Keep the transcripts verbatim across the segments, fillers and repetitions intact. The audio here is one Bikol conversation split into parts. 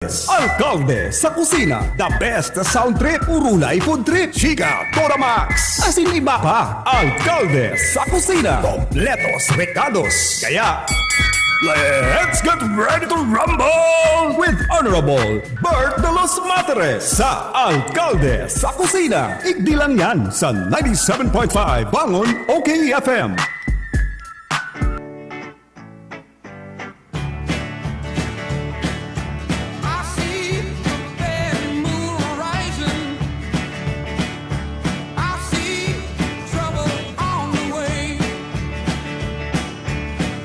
Alkalde sa Kusina, the best sound trip, Urulay Food Trip, Chika, Toramax, asin iba pa. Alkalde sa Kusina, kompletos recados. Kaya, let's get ready to rumble with Honorable Bert de los Materes sa Alkalde sa Kusina. Igdi lang yan sa ninety-seven point five Bangon O K F M. I see the bad moon rising. I see trouble on the way.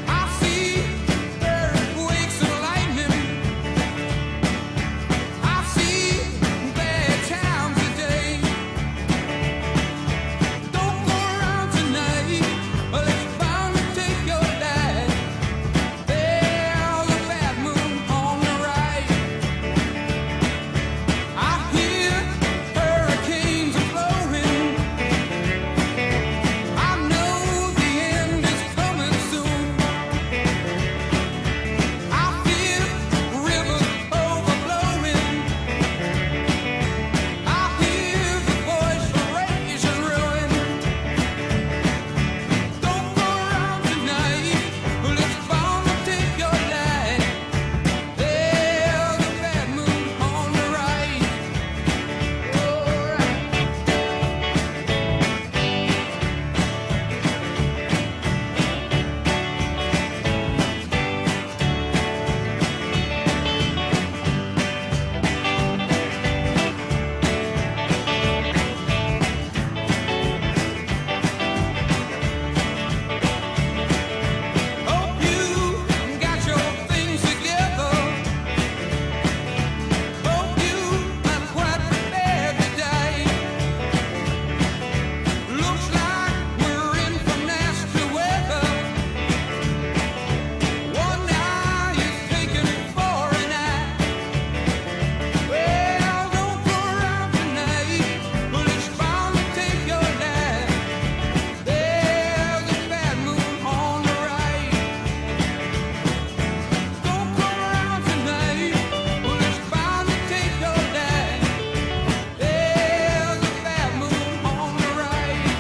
I see earthquakes and lightning. I see bad times today. Don't go around tonight, or it's bound to take your life. There's a bad moon on the rise. I hear hurricanes are blowing. I know the end is coming soon. I feel rivers overflowing. I hear the voice of rage and ruin. Don't go around tonight, or it's bound to take your life. There's a bad moon on the rise. Alright. Hope you got your things together. Hope you are quite prepared to die. Looks like we're in for nasty weather. One eye is taken for an eye. Well, don't go around tonight, or it's bound to take your life. There's a bad moon on the rise. Don't come around tonight, or it's bound to take your life. There's a bad moon on the rise.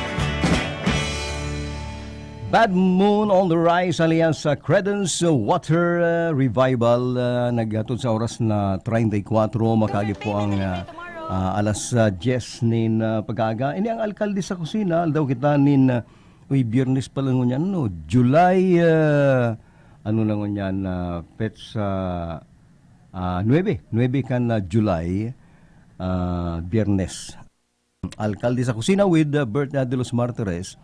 Bad Moon on the Rise alias sa Creedence Water, uh, Revival, uh, naghatod sa oras na treinta y cuatro, makagi po ang, uh, uh, alas, uh, diyes nin, uh, pag-aaga. Ini ang Alkalde sa Kusina, aldaw kita nin, uh, uy, Biyernes pa lang ngunyan, no? July, uh, ano na ngunyan, uh, petsa, uh, nuebe, nuebe kan, uh, July, uh, Biyernes. Alkalde sa Kusina with, uh, Bert, uh, de los Martires.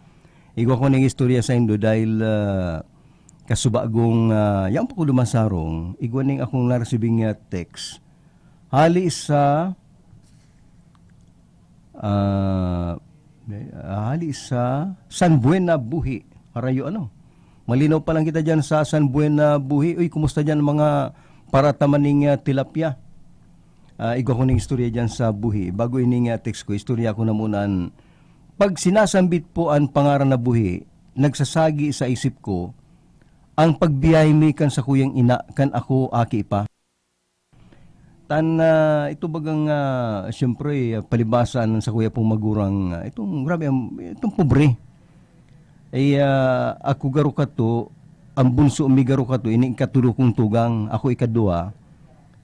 Igwa ko ning istorya saindo dahil, uh, kasubagong, uh, yaon pa ko duman sa harong, igwa ning akong naresibing, uh, text. Hali sa, uh, hali sa San Buena Buhi, Harayo, ano? Malinaw pa lang kita dyan sa San Buena Buhi. Uy, kumusta dyan mga parataman ning, uh, tilapia? Ah, igwa ko ning istorya diyan sa buhi. Bago ini nga text ko, istorya ko na muna an, pag sinasambit po an pangaran na buhi, nagsasagi sa isip ko ang pagbiyahe mi kan sakuyang ina, kan ako aki pa. Tan, ah, ito bagang, ah, siyempre, ah, palibasa an sakuya pong magurang, ah, itong grabe, ang, itong pobre. Ay, ah, ako garo kato, ang bunso mi garo kato, ini ikatulo kong tugang, ako ikadua.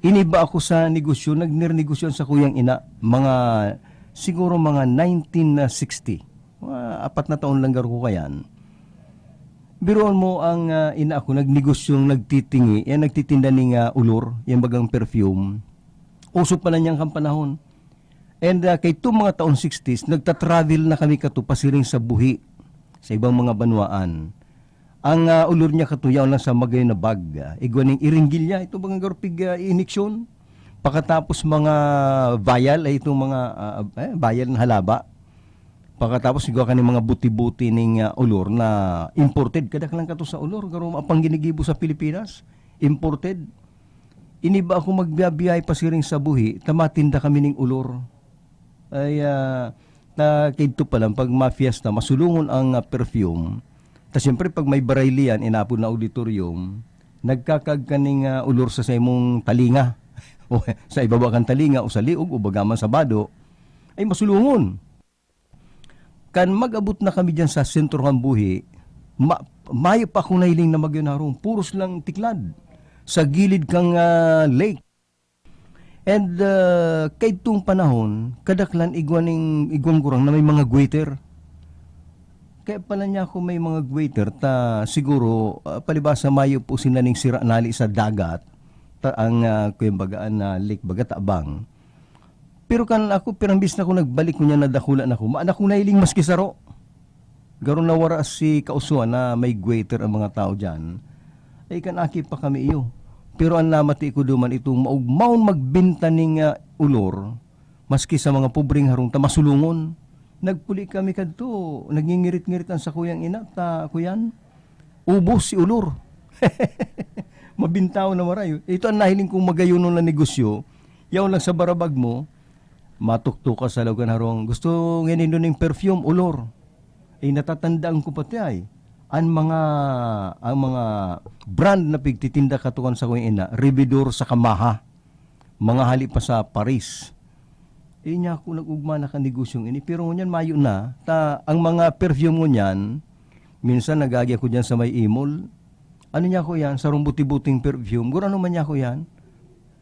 Iniba ako sa negosyo, nagnernegosyo an sakuyang ina, mga, siguro mga nineteen sixty. Mga apat na taon lang garo ko kayan. Biruon mo ang, ah, ina ko, nagnegosyong nagtitingi, yan nagtitinda ning, ah, olor, yan bagang perfume. Uso pa na niyan kan panahon. And, ah, kay itong mga taon sixties, nagta-travel na kami kato pasiring sa buhi, sa ibang mga banwaan. Ang, ah, olor niya kato, yaon lang sa magayon na bag, ah, igwa ning iringgilya, ito mga garupig, ah, iiniksyon. Pakatapos mga vial, ay itong mga, ah, eh, vial na halaba. Pakatapos igwa ka ning mga buti-buti ning, ah, olor na imported. Kadaklan kato sa olor, garo apang ginigibo sa Pilipinas. Imported. Iniba ako magbiyabiyahe pasiring sa buhi, ta matinda kami ning olor. Ay, ah, ta kaidto pa lang, pag ma-fiesta, masulungon ang, ah, perfume. Ta siyempre, pag may baraylian, inapod na auditorium, nagkakaag ka ning, ah, olor sa saimong talinga. o sa ibaba kan talinga o sa liog o baga man sa bado, ay masulungon. Kan mag-abot na kami diyan sa sentro kan buhi, ma-, mayo pa akong nahiling na magyo na harong, puros lang tiklad sa gilid kang, ah, lake. And, ah, kaidtong panahon, kadaklan igwa ning, igwang gurang na may mga gweter. Kaya pala niya ako may mga gweter ta siguro, ah, palibasa mayo po sila ning sira nali sa dagat, ta ang, ah, kuyan baga, an, ah, lake baga tabang. Pero kan ako, pirang bis na ako nagbalik, kunya nadakula na ako, maan akong nahiling maski saro. Garo nawara si kausuan na may goiter ang mga tao diyan. Ay, kan aki pa kami iyo. Pero ang namati ko duman itong maugmaon magbenta ning, ah, olor, maski sa mga pobreng harong ta masulungon. Nagpuli kami kadto, nagngingirit-ngirit ang sakuyang ina, ta kuyan, ubos si olor. Mabintaw na marayo. Ito ang nahiling kong magayunon na negosyo. Yaon lang sa barabag mo, matuktok ka sa lugar na harong, "Gusto ngani nindo ning perfume, olor?" Eh, natatandaan ko pati ay, ang mga, ang mga brand na pigtitinda katukan sa kuya ina, Revendor sa Kamaha. Mga hali pa sa Paris. Eh, niya ako nag-ugma na kan negosyong ini, pero ngunyan mayo na, ta ang mga perfume ngunyan, minsan nagagi ako diyan sa may Imol. Ano niya ako yan? Sarong buti-buting perfume. Gurano man niya ako yan?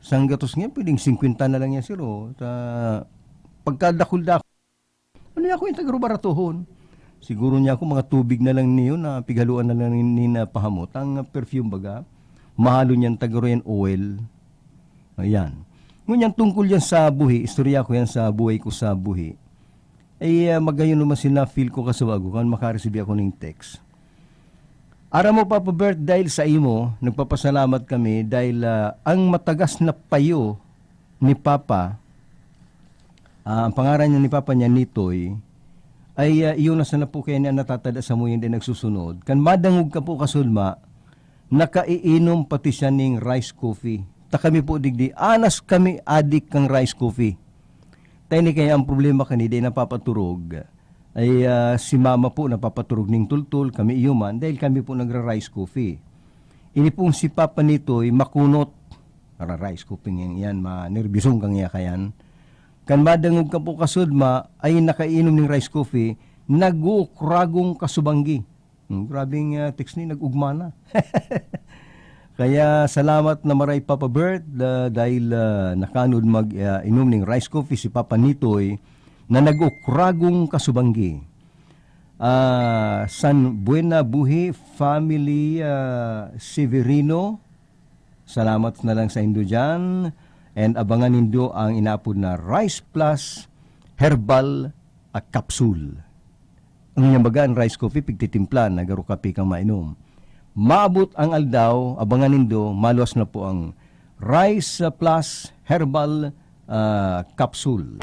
Sanggatos nga, pwedeng singkwenta na lang yan, sir, oh. Ta, pagkadakul-dakul, ano niya ako yung tagarubaratohon? Siguro niya ako, mga tubig na lang niyo na pigaluan na lang ni na pahamot. Ang perfume baga, mahalo niyan tagaro yan oil. Ayan. Ngunyan, tungkol yan sa buhi, istorya ko yan sa buhay ko sa buhi. Ay, ah, magayon naman sila, feel ko kasubago kan makareceive ako ning text. Aram mo, Papa Bert, dahil sa imo, nagpapasalamat kami dahil, ah, ang matagas na payo ni Papa, ah, ang pangaran niya ni Papa niya, Nitoy, ay, ah, iyo na sana po kaya niya natatada sa muyan din nagsusunod. Kan madangog ka po, kasudma, nakaiinom pati siya ning rice coffee. Ta kami po digdi, anas kami adik kang rice coffee. Tani kaya ang problema kani, di napapaturog. Ay, ah, si mama po napapaturog ning tultol, kami iyo man, dahil kami po nagra-rice coffee. Ini pong si Papa Nitoy makunot. Para rice coffee ngang iyan, manerbiyosong kang iya kayan. Kan madangog ka po kasudma, ay nakainom ning rice coffee, nagkukuragong kasubanggi. Hmm, grabeng, ah, text ni, nag-ugma na. Kaya salamat na maray, Papa Bert, ah, dahil, ah, nakanod mag, ah, inom ning rice coffee si Papa Nitoy na nag-ukragong kasubanggi. Ah, San Buena Buhi Family, ah, Severino, salamat na lang sa indo diyan. And abangan nindo ang inaapod na Rice Plus Herbal, ah, Capsule. Ang inyang baga, an rice coffee, pigtitimpla na garo kape kang mainom. Maabot ang aldaw, abangan nindo, maluwas na po ang Rice Plus Herbal, ah, Capsule.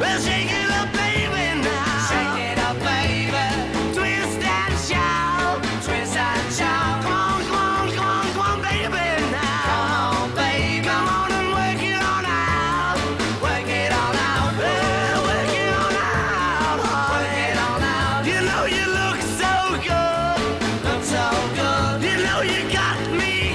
Well, shake it up, baby, now. Shake it up, baby. Twist and shout. Twist and shout. Come on, come on, come on, come on, baby, now. Come on, baby. Come on and work it on out. Work it on out. Well, work it on out. Work it on out. You know you look so good. Look so good. You know you got me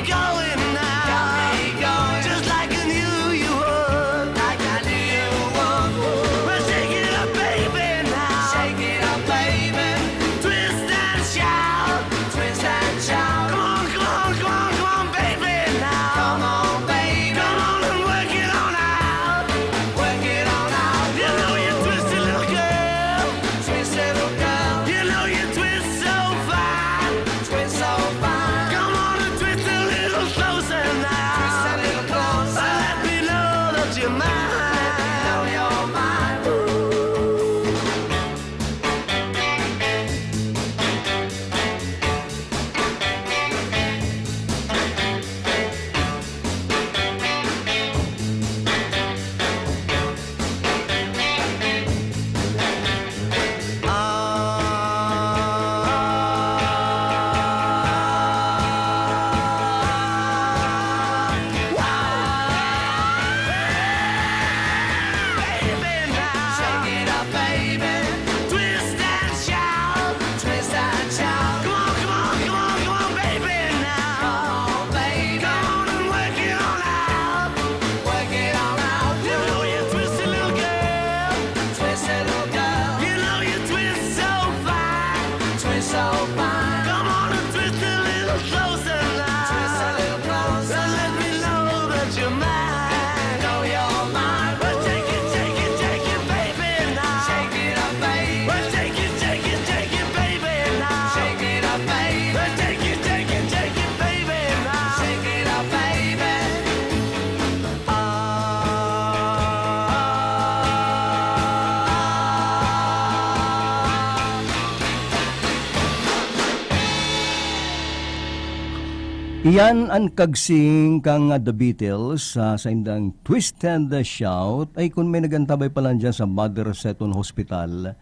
Iyan an kagsing kan The Beatles sa saindang Twisted Shout. Ay, kun may nag-antabay pa lang dyan sa Mother Seton Hospital,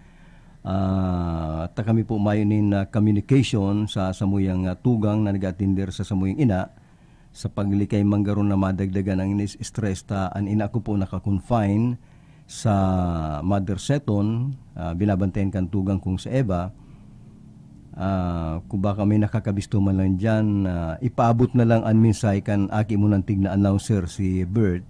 ah, ta kami po mayo nin, ah, communication sa samuyang, ah, tugang na nag-aatender sa samuyang ina, sa paglikay man garo na madagdagan ang inis-, stress ta an ina ko po naka-confine sa Mother Seton, ah, binabantayan kan tugang kong si Eva. Ah, kung baka may nakakabisto man lang diyan, ah, ipaabot na lang an mensahe kan aki mo nang tigna announcer si Bert,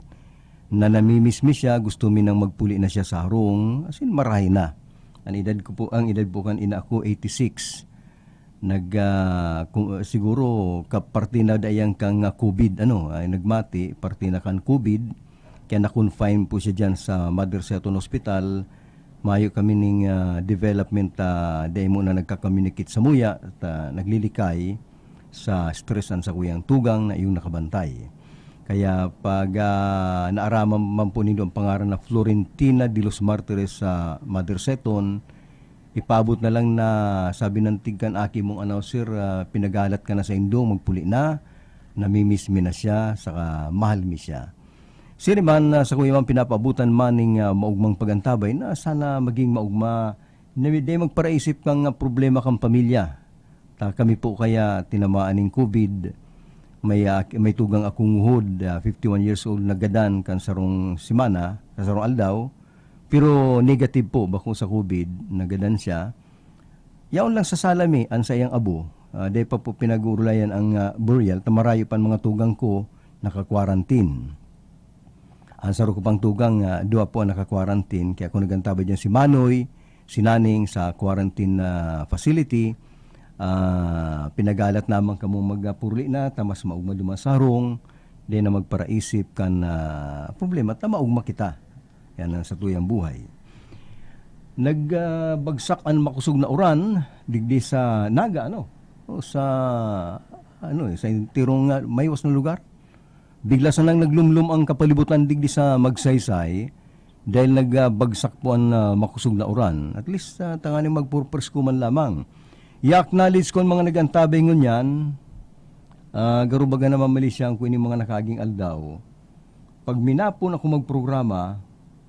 na namimiss mi siya, gusto mi nang magpuli na siya sa harong, as in, marahay na. Ang edad ko po, ang edad po kan ina ko, eighty-six. Nag, ah, ku-, siguro, ka-, parte na dayan kan, ah, COVID, ano, ay nagmati, parte na kan COVID, kaya na-confine po siya diyan sa Mother Seton Hospital. Mayo kami ning, ah, development, ah, dai mo na nagka-communicate samuya, at, ah, naglilikay sa stress an sakuyang tugang na iyong nakabantay. Kaya pag, ah, naaraman man po nindo ang pangaran na Florentina de los Martires sa Mother Seton, ipaabot na lang na sabi ng tig kan aki mong announcer, ah, pinagalat ka na sa indong, magpuli na, namimiss mi na siya, saka mahal mi siya. Siri man, ah, sa kuya man pinapaabutan man ning, ah, maugmang pagantabay na sana maging maugma, na di magparaisip kang, ah, problema kang pamilya. Ta kami po kaya tinamaan ning COVID, may, ah, may tugang akong uhod, ah, fifty-one years old, nagadan kan sarong semana, kan sarong aldaw, pero negative po, bako sa COVID, nagadan siya. Yaon lang sa sala mi an saiyang abo, ah, dai pa po pinag-uurulayan ang, ah, burial, ta marayo pa an mga tugang ko naka-quarantine. An saro ko pang tugang, ah, duwa po an naka-quarantine, kaya kun nag-antabay diyan si Manoy, si Naning sa quarantine, ah, facility, ah, pinagalat naman kamong magpuruli na, ta mas maugma duman sa harong, dai na magparaisip kan, ah, problema, ta maugma kita. Yan ang satuyang buhay. Nag, ah, bagsak an makosog na uran digdi sa Naga, ano? O sa, ano, eh, sa tirong, ah, maiwas na lugar. Bigla sanang naglumlom ang kapalibutan digdi sa Magsaysay dahil nag, ah, bagsak po an, ah, makosog na uran. At least, ah, tanganing magpurpresko man lamang. I-acknowledge ko an mga nag-antabay ngunyan. Ah, garo baga naman mali siya ang kuining mga nakaaging aldaw. Pag minapon ako magprograma,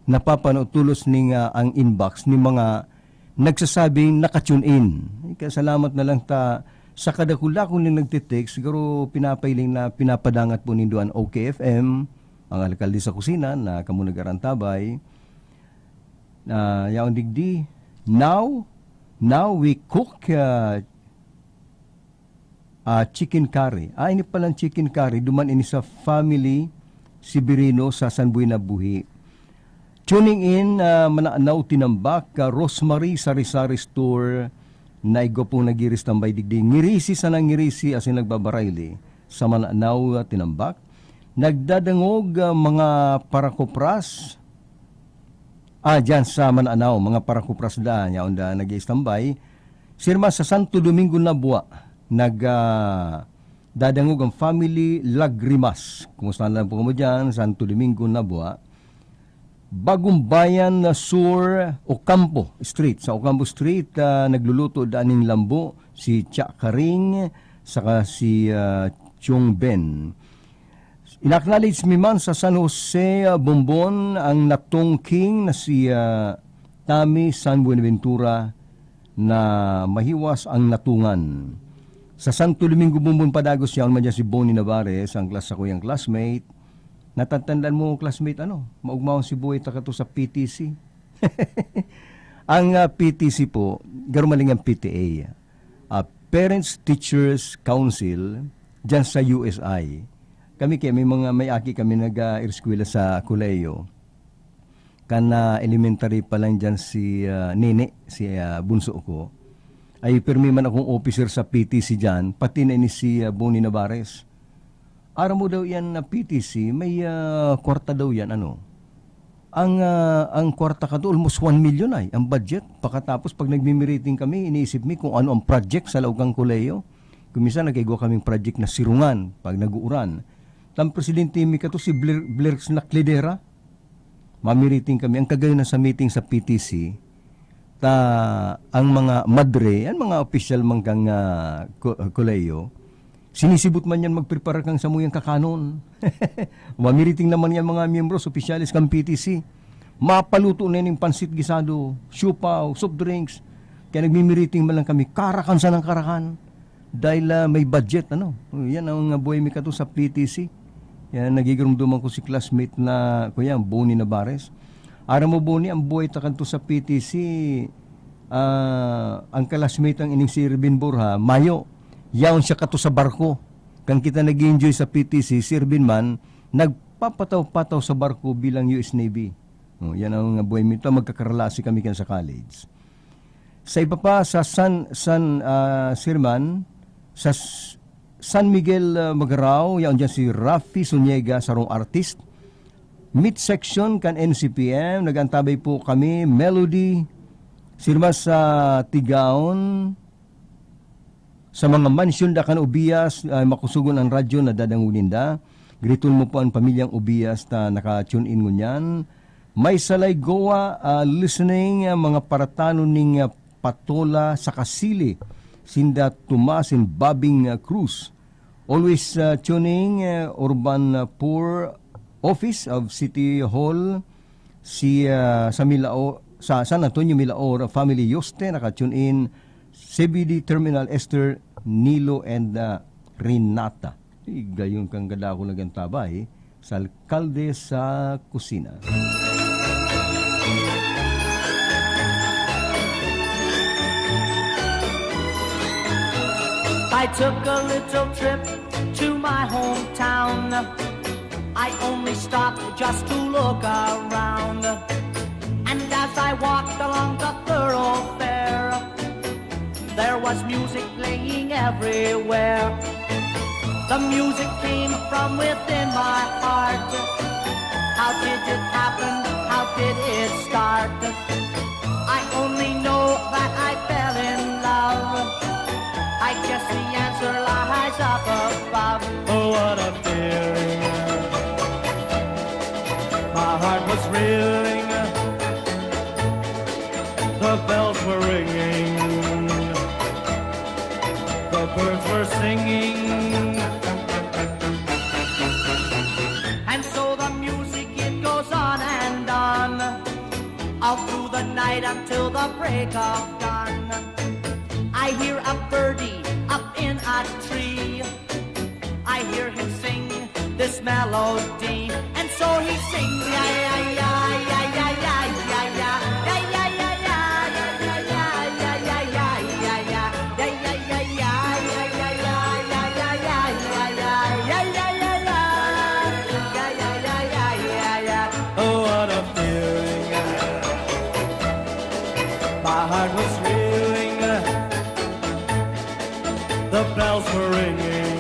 napapano tolos ning, ah, ang inbox ni mga nagsasabing naka-tune in. Kaya salamat na lang ta sa kadakul-dakul ning nagte-text, siguro pinapailing na pinapadangat po nindo an O K F M, ang alkalde sa kusina na kamo nag-arantabay. Ah, yaon digdi. Now, now we cook, ah, ah, chicken curry. Ah, ini palang chicken curry, duman ini sa family Severino sa San Buenabuhi. Tuning in, ah, Mananaw Tinambak, ah, Rosemary Sari-Sari Store, na igwa pong nag-iiristambay digdi. Ngirisi sana ngirisi, asin nagbabarayli sa Mananaw, ah, Tinambak. Nagdadangog, ah, mga parakopras, ah, dyan sa Mananaw, mga parakopras daan, yaon daan nag-iistambay. Sirma sa Santo Domingo Nabua, nag, ah, dadangog ang family Lagrimas. Kumusta na lang po kamo dyan, Santo Domingo Nabua? Bagumbayan na Sur, Ocampo Street. Sa Ocampo Street, ah, nagluluto daan ning lambo si Cha Karing saka si, ah, Chong Ben. In-acknowledge mi man sa San Jose, ah, Bombon ang natong king na si, ah, Tami San Buenaventura na mahiwas ang natungan. Sa Santo Domingo, Bombon, Padagos, yaon man dyan si Bonnie Navarez, ang klas-, sakuyang classmate. Natatandaan mo, classmate, ano? Maugmaon si Boy Takato sa P T C. Ang, ah, P T C po, garo maling ang P T A. Ah, Parents Teachers Council, dyan sa U S I. Kami kaya may mga, may aki kami nag-, ah, eskwela sa kolehiyo. Kan, ah, elementary pa lang dyan si, ah, Nene, si, ah, bunso ko, ay pirmi man akong officer sa P T C dyan, pati na ini si, ah, Bonnie Navarez. Aram mo daw yan na P T C, may, ah, kwarta daw yan, ano? Ang, ah, ang kwarta ka to, almost one million ay, ang budget. Pakatapos, pag nagmi-meeting kami, iniisip mi kung ano ang project sa laog kan kolehiyo. Kung minsan, nagkaigwa kaming project na sirungan pag nag-uuran. Ang presidente mi kato, si Bler-, Blerks Nacledera. Mamiriting kami. Ang kagayon na sa meeting sa P T C, ta ang mga madre, ang mga opisyal man kang, ah, ko-, kolehiyo, Sinisibot man yan magprepara kan samuyang kakanon. Mamiriting naman yan mga miyembros, opisyales kan P T C. Mapaluto na ning pansit gisado, siopao, soft drinks. Kaya nagmimiriting man lang kami, karakan sanang karakan. Dahil, ah, may budget, ano. Oh, yan ang, ah, buhay mi kato sa P T C. Yan, nagigirumduman ko si classmate na, kuya, Boni Navarez. Aram mo, Boni, ang buhay ta kanto sa P T C, ah, ang classmate ang ining si Irvin Borja, mayo. Yaon siya kato sa barko. Kan kita nag-enjoy sa P T C, si Irvin man, nagpapataw-pataw sa barko bilang U S Navy. Oh, yan ang buhay mi. Ito, magkakarelasi kami kan sa college. Sa iba pa, sa San, San, ah, Sirman, sa S-, San Miguel, ah, Magarao, yaon dyan si Rafi Zuniega, sarong artist. Meat section kan N C P M, nag-antabay po kami, Melody, Sirma sa Tigaon, sa mga mansyon da kan Obias, ah, makusugon ang radyo na dadangog ninda. Gritol mo po ang pamilyang Obias ta naka-tune in ngunyan. May Salay Goa, ah, listening, ah, mga paratanon ning, ah, Patola sa Kasili, sinda Tomas and Babing, ah, Cruz. Always, ah, tuning, ah, Urban, ah, Poor Office of City Hall, si, ah, sa Milao-, sa San Antonio Milaor Family Yoste, naka-tune in, C B D Terminal Esther, Nilo, and, ah, Renata. Ay, gayon kang kadako nag-antabay sa alkalde sa kusina. I took a little trip to my hometown. I only stopped just to look around. And as I walked along the thoroughfare, there was music playing everywhere. The music came from within my heart. How did it happen? How did it start? I only know that I fell in love. I guess the answer lies up above. Oh, what a feeling. My heart was reeling. The bells were ringing. The birds were singing. And so the music, it goes on and on, all through the night until the break of dawn. I hear a birdie up in a tree. I hear him sing this melody, and so he sings, yeah, yeah, yeah. Oh, what a feeling. My heart was reeling. The bells were ringing.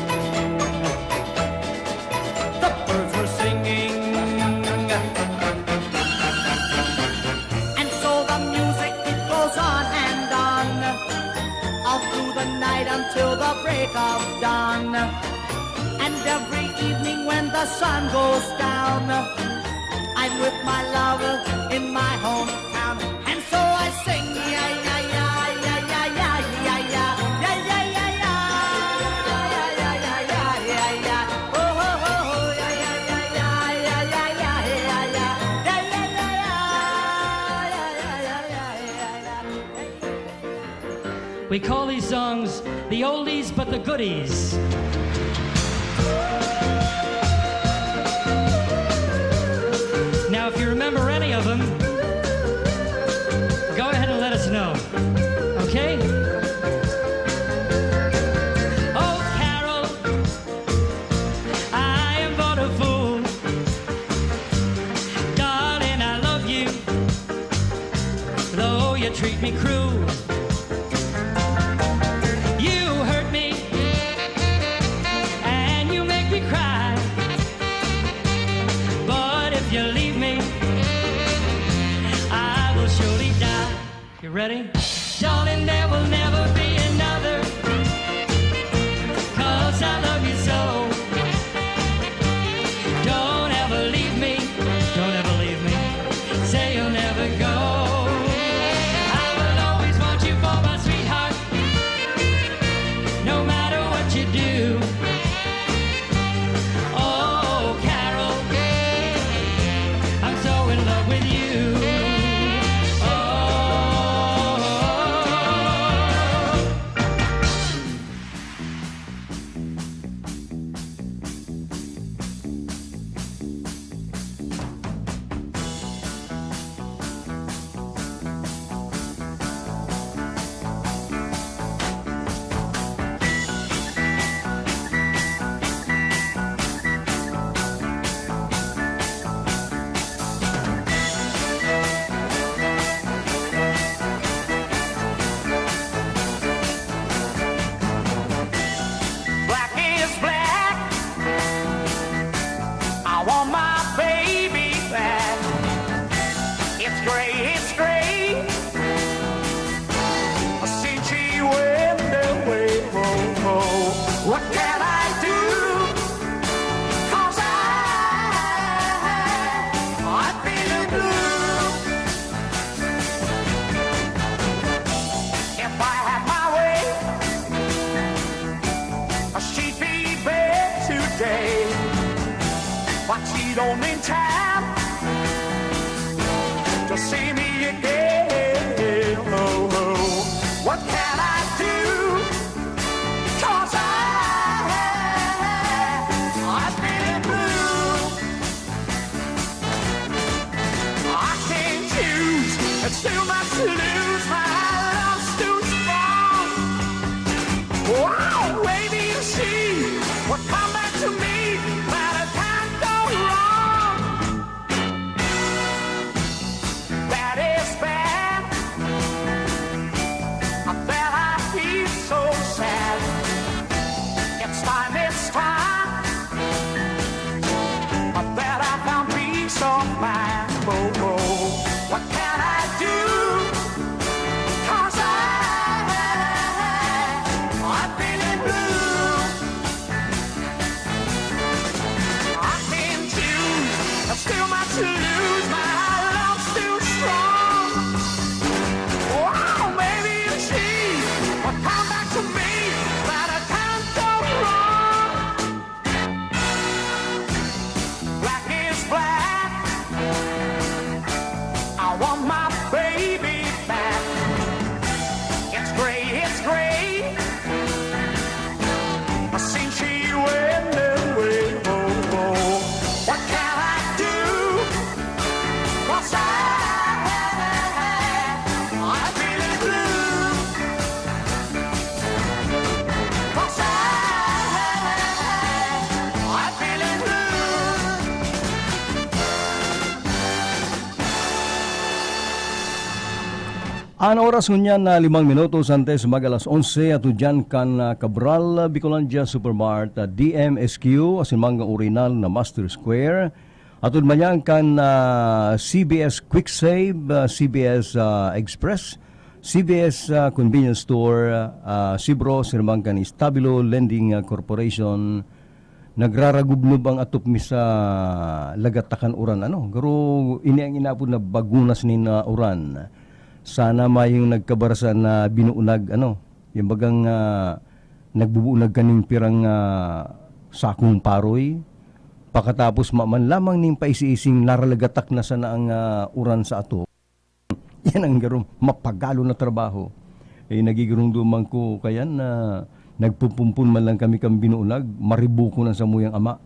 The birds were singing. And so the music, it goes on and on, all through the night until the break of dawn. And every evening when the sun goes down, I'm with my love in my hometown. And so I sing, yeah, yeah, yeah. We call these songs the oldies but the goodies. Now, if you remember any of them, go ahead and let us know. Okay? Oh, Carol, I am but a fool. Darling, I love you, though you treat me cruel. You hurt me, and you make me cry. But if you leave me, I will surely die. You ready? Darling, there will never be another, 'cause I love you so. Don't ever leave me, don't ever leave me. Say you'll never go. I will always want you for my sweetheart, no matter what you do. She don't mean time to see me again. Oh, oh. What can I do? 'Cause I, I've been blue. I can't choose. It's too much to lose. My love's too strong. Wow, maybe she will come back to me, but I can't go wrong. That is bad. I bet I feel so sad. It's time, it's time. I bet I found peace of mind. Oh, oh. What can I do? 'Cause I, I'm feeling blue. I can't choose. I've still much to lose. My love's too strong. Wow, maybe she will come back to me, but I can't go wrong. Black is black. I want my baby back. It's gray, it's gray. Since she went away, oh, oh. What can I do? 'Cause I, I'm feeling blue. 'Cause I, I'm feeling blue. An oras ngunyan na limang minutos antes mag alas onse, ato diyan kan, ah, Cabral, ah, Bicolandia Supermart, ah, D M S Q, asin mga orihinal na Master Square. Ato man yan kan, ah, C B S Quick Save, ah, C B S, ah, Express, C B S, ah, Convenience Store, ah, Sibro, sirmang kan Estabilo Lending, ah, Corporation. Nagraragubnob ang atop mi sa lagatakan uran, ano? Garo, ini ang inaapod na bagunas nin, ah, uran. Sana mayong nagkabarasa na binuunag, ano? Yung bagang, ah, nagbubuunag kaning pirang, ah, sakong paroy. Pakatapos ma-, man lamang ning paisi-ising naralagatak na sana ang, ah, uran sa atop. Yan ang garo mapagalon na trabaho. Eh, nagigirumdoman ko kaya na nagpupumpon man lang kami kan binuunag, maribuko na samuyang ama.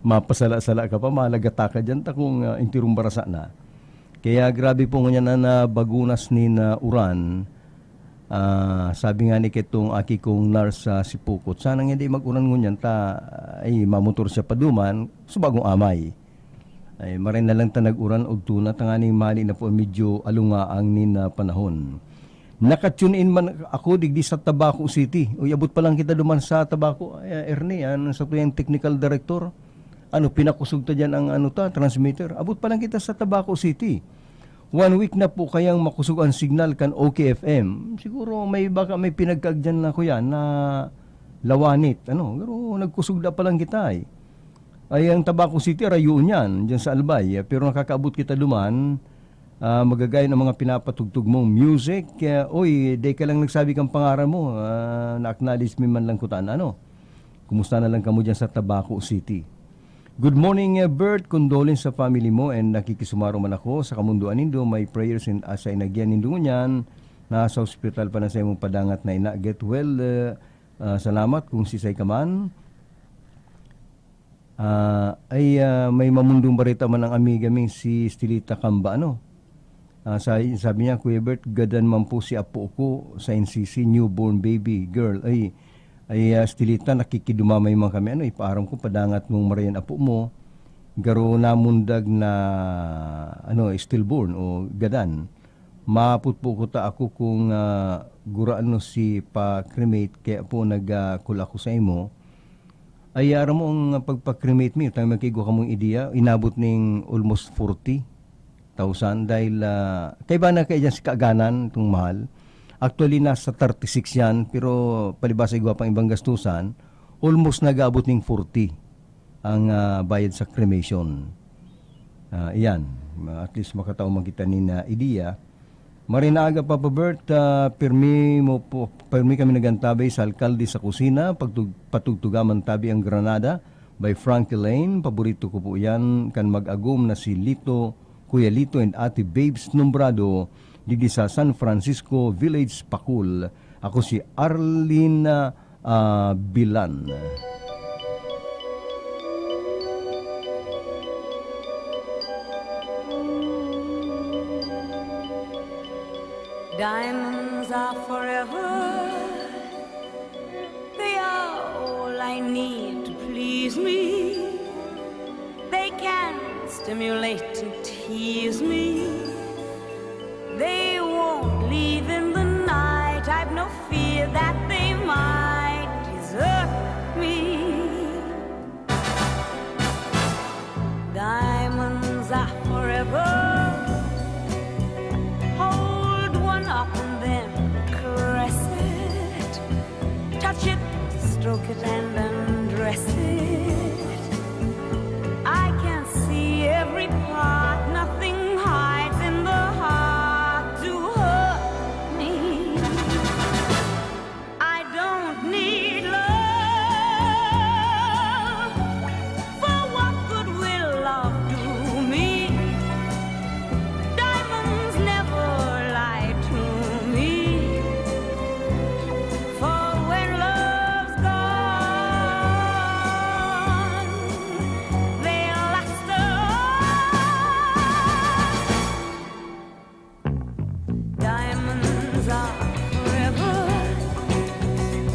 Mapasala-sala ka pa, malagata ka diyan, ta kung, ah, enterong barasa na. Kaya grabe po ngunyan na, na bagunas nin, ah, uran. Ah, sabi nga ni ketong aki kong nurse sa Sipukot, "Sana nga di mag-uran ngunyan ta, ay, mamotor siya paduman, sa bagong amay." Ay, maray na lang ta nag-uran, udto na, tanganing mali na po, medyo alungaang nin, ah, panahon. Naka-tune in man ako digdi sa Tabaco City. Uy, abot pa lang kita duman sa Tabaco, eh, Ernie, an satuyang technical director. Ano, pinakusog ta diyan ang, ano ta, transmitter. Abot pa lang kita sa Tabaco City. One week na po kayang makusog ang signal kan O K F M. Siguro may, baka may pinagkaagyan na, kuya, na lawanit, ano. Pero nagkusog na pa lang kita, eh. Ay, ang Tabaco City, rayoon yan, dyan sa Albay. Pero nakakaabot kita duman, ah, magagayon ang mga pinapatugtog mong music. Kaya, oy, di ka lang nagsabi kang pangaran mo. Ah, na-acknowledge mi man lang kutan, ano? Kumusta na lang kamo dyan sa Tabaco City? Good morning, eh, Bert. Condolence sa family mo and nakikisumaro man ako sa kamundoan nindo. My prayers and, ah, sa inagyan nindo ngunyan. Nasa ospital pa na sa imong padangat na ina. Get well, eh, ah, salamat kung sisay ka man. Ah, ay, ah, may mamundong bareta man ang amiga ming si Stilita Kamba, ano? Ah, sa-, sabi niya, "Kuya Bert, gadan man po si apo ko sa N C C, newborn baby girl." Ay, ay, ah, Stilita, nakikidumamay man kami. Ano, ipaaram ko, padangat mong marayan apo mo, garo namundag na, ano, stillborn o gadan. Maapot po ko ta ako kung, ah, gurano si pa-cremate, kaya po nag, ah, call ako sa imo. Ay, aram mo ang pagpa-cremate mi, tang magkaigwa kamong ideya, inabot ning almost forty thousand dahil, ah, kaiba na kaya dyan si kaaganan, itong mahal. Actually, nasa thirty-six yan, pero palibasa igwa pang ibang gastusan, almost nag-aabot ning forty ang, ah, bayad sa cremation. Ah, iyan, at least makatao man kita nin, ah, ideya. Maray na aga, Papa Bert, ah, pirmi mo po, pirmi kami nagantabay sa alkalde sa kusina, pagtug-, patugtuga man tabi ang granada, by Frankie Lane. Paborito ko po yan kan mag-agom na si Lito, Kuya Lito and Ate Babes Nombrado, digdi sa San Francisco Village, Pacul. Ako si Arlene, ah, Bilan. Diamonds are forever. They are all I need to please me. They can stimulate and tease me. They won't leave in the night. I've no fear that they might desert me. Diamonds are forever. Hold one up and then caress it. Touch it, stroke it, and undress it. I can see every part, nothing hides in the heart to hurt me. I don't need love, for what good will love do me? Diamonds never lie to me, for when love's gone, they last us. Diamonds are forever,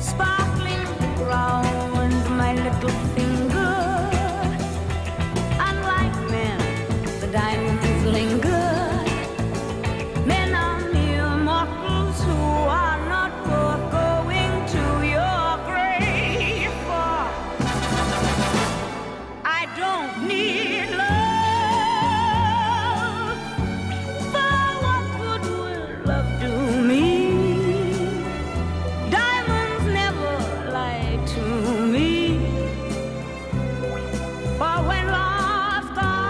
sparkling round my little finger. Unlike men, the diamonds linger. Men are mere mortals who are not worth going to your grave for. I don't need love, for what good will love do me? Diamonds never lie to me, for when love's gone,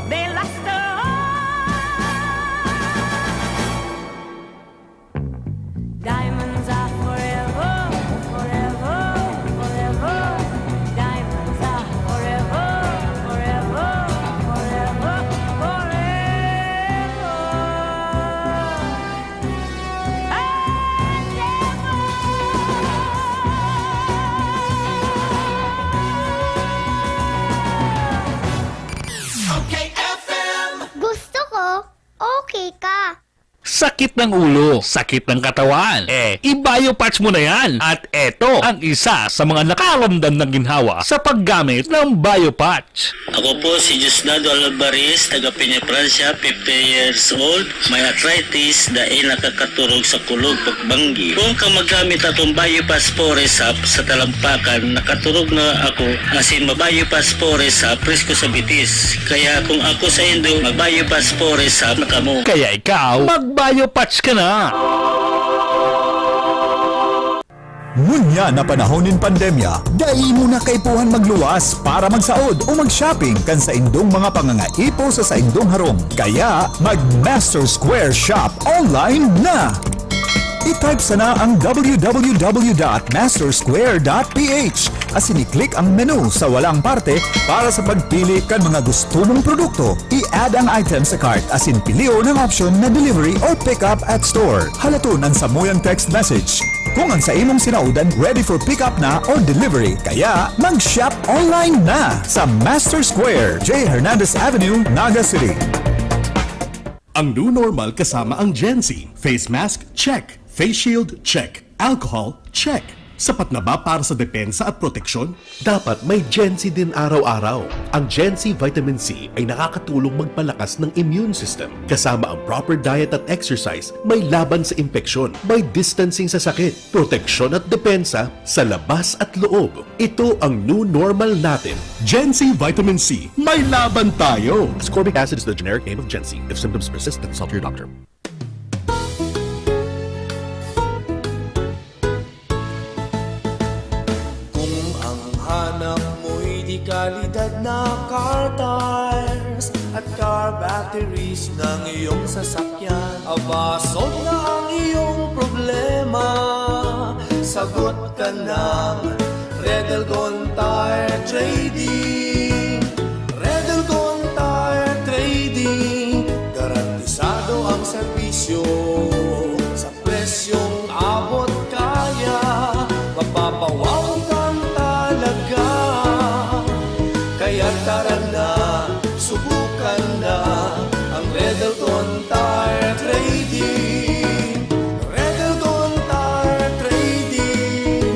they last us. Diamonds are forever, forever, forever. Diamonds are forever, forever, forever, forever and ever. Okay, F M. Gusto ko, okay ka. Sakit ng ulo, sakit ng katawan. Eh, i-Biopatch mo na yan. At eto ang isa sa mga nakaramdam ng ginhawa sa paggamit ng Biopatch. Ako po si Diosdado Alvarez, taga Peñafrancia, fifty years old. May arthritis, dai nakakaturog sa kulog pagbanggi. Kung ka magamit akong Biopatch Forest Sap sa talampakan, nakaturog na ako, asin ma-Biopatch Forest Sap, presko sa bitis. Kaya kung ako sa indo, mag-Biopatch Forest Sap na kamo. Kaya ikaw, mag-Biopatch ka na! Ngunyan na panahon nin pandemya, dai mo na kaipuhan magluwas para magsaod o mag-shopping kan saindong mga pangangaipo sa saindong harong. Kaya, mag-Master Square Shop online na! I-type sana ang w w w dot master square dot p h asin i-click ang menu sa walang parte para sa pagpili kan mga gusto mong produkto. I-add ang item sa cart asin pilion ang option na delivery or pick up at store. Halaton an samuyang text message. Kung ang saimong sinaodan ready for pick up na or delivery, kaya mag-shop online na sa Master Square, J Hernandez Avenue, Naga City. Ang new normal kasama ang Gen Z. Face mask, check. Face shield, check. Alcohol, check. Sapat na ba para sa depensa at proteksyon? Dapat may Gen Z din araw-araw. Ang Gen Z Vitamin C ay nakakatulong magpalakas ng immune system. Kasama ang proper diet at exercise, may laban sa impeksyon, may distancing sa sakit, proteksyon at depensa sa labas at loob. Ito ang new normal natin. Gen Z Vitamin C, may laban tayo! Ascorbic acid is the generic name of Gen Z. If symptoms persist, then consult your doctor. Kung ang hanap mo'y de kalidad na car tires at car batteries ng iyong sasakyan, aba, solve na ang iyong problema. Sagot ka ng Red Elgon Tire Trading. Red Elgon Tire Trading, garantisado ang serbisyo sa presyong abot kaya. Mapapawaw kang talaga. Kaya tara na, subukan na ang Red Elgon Tire Trading. Red Elgon Tire Trading.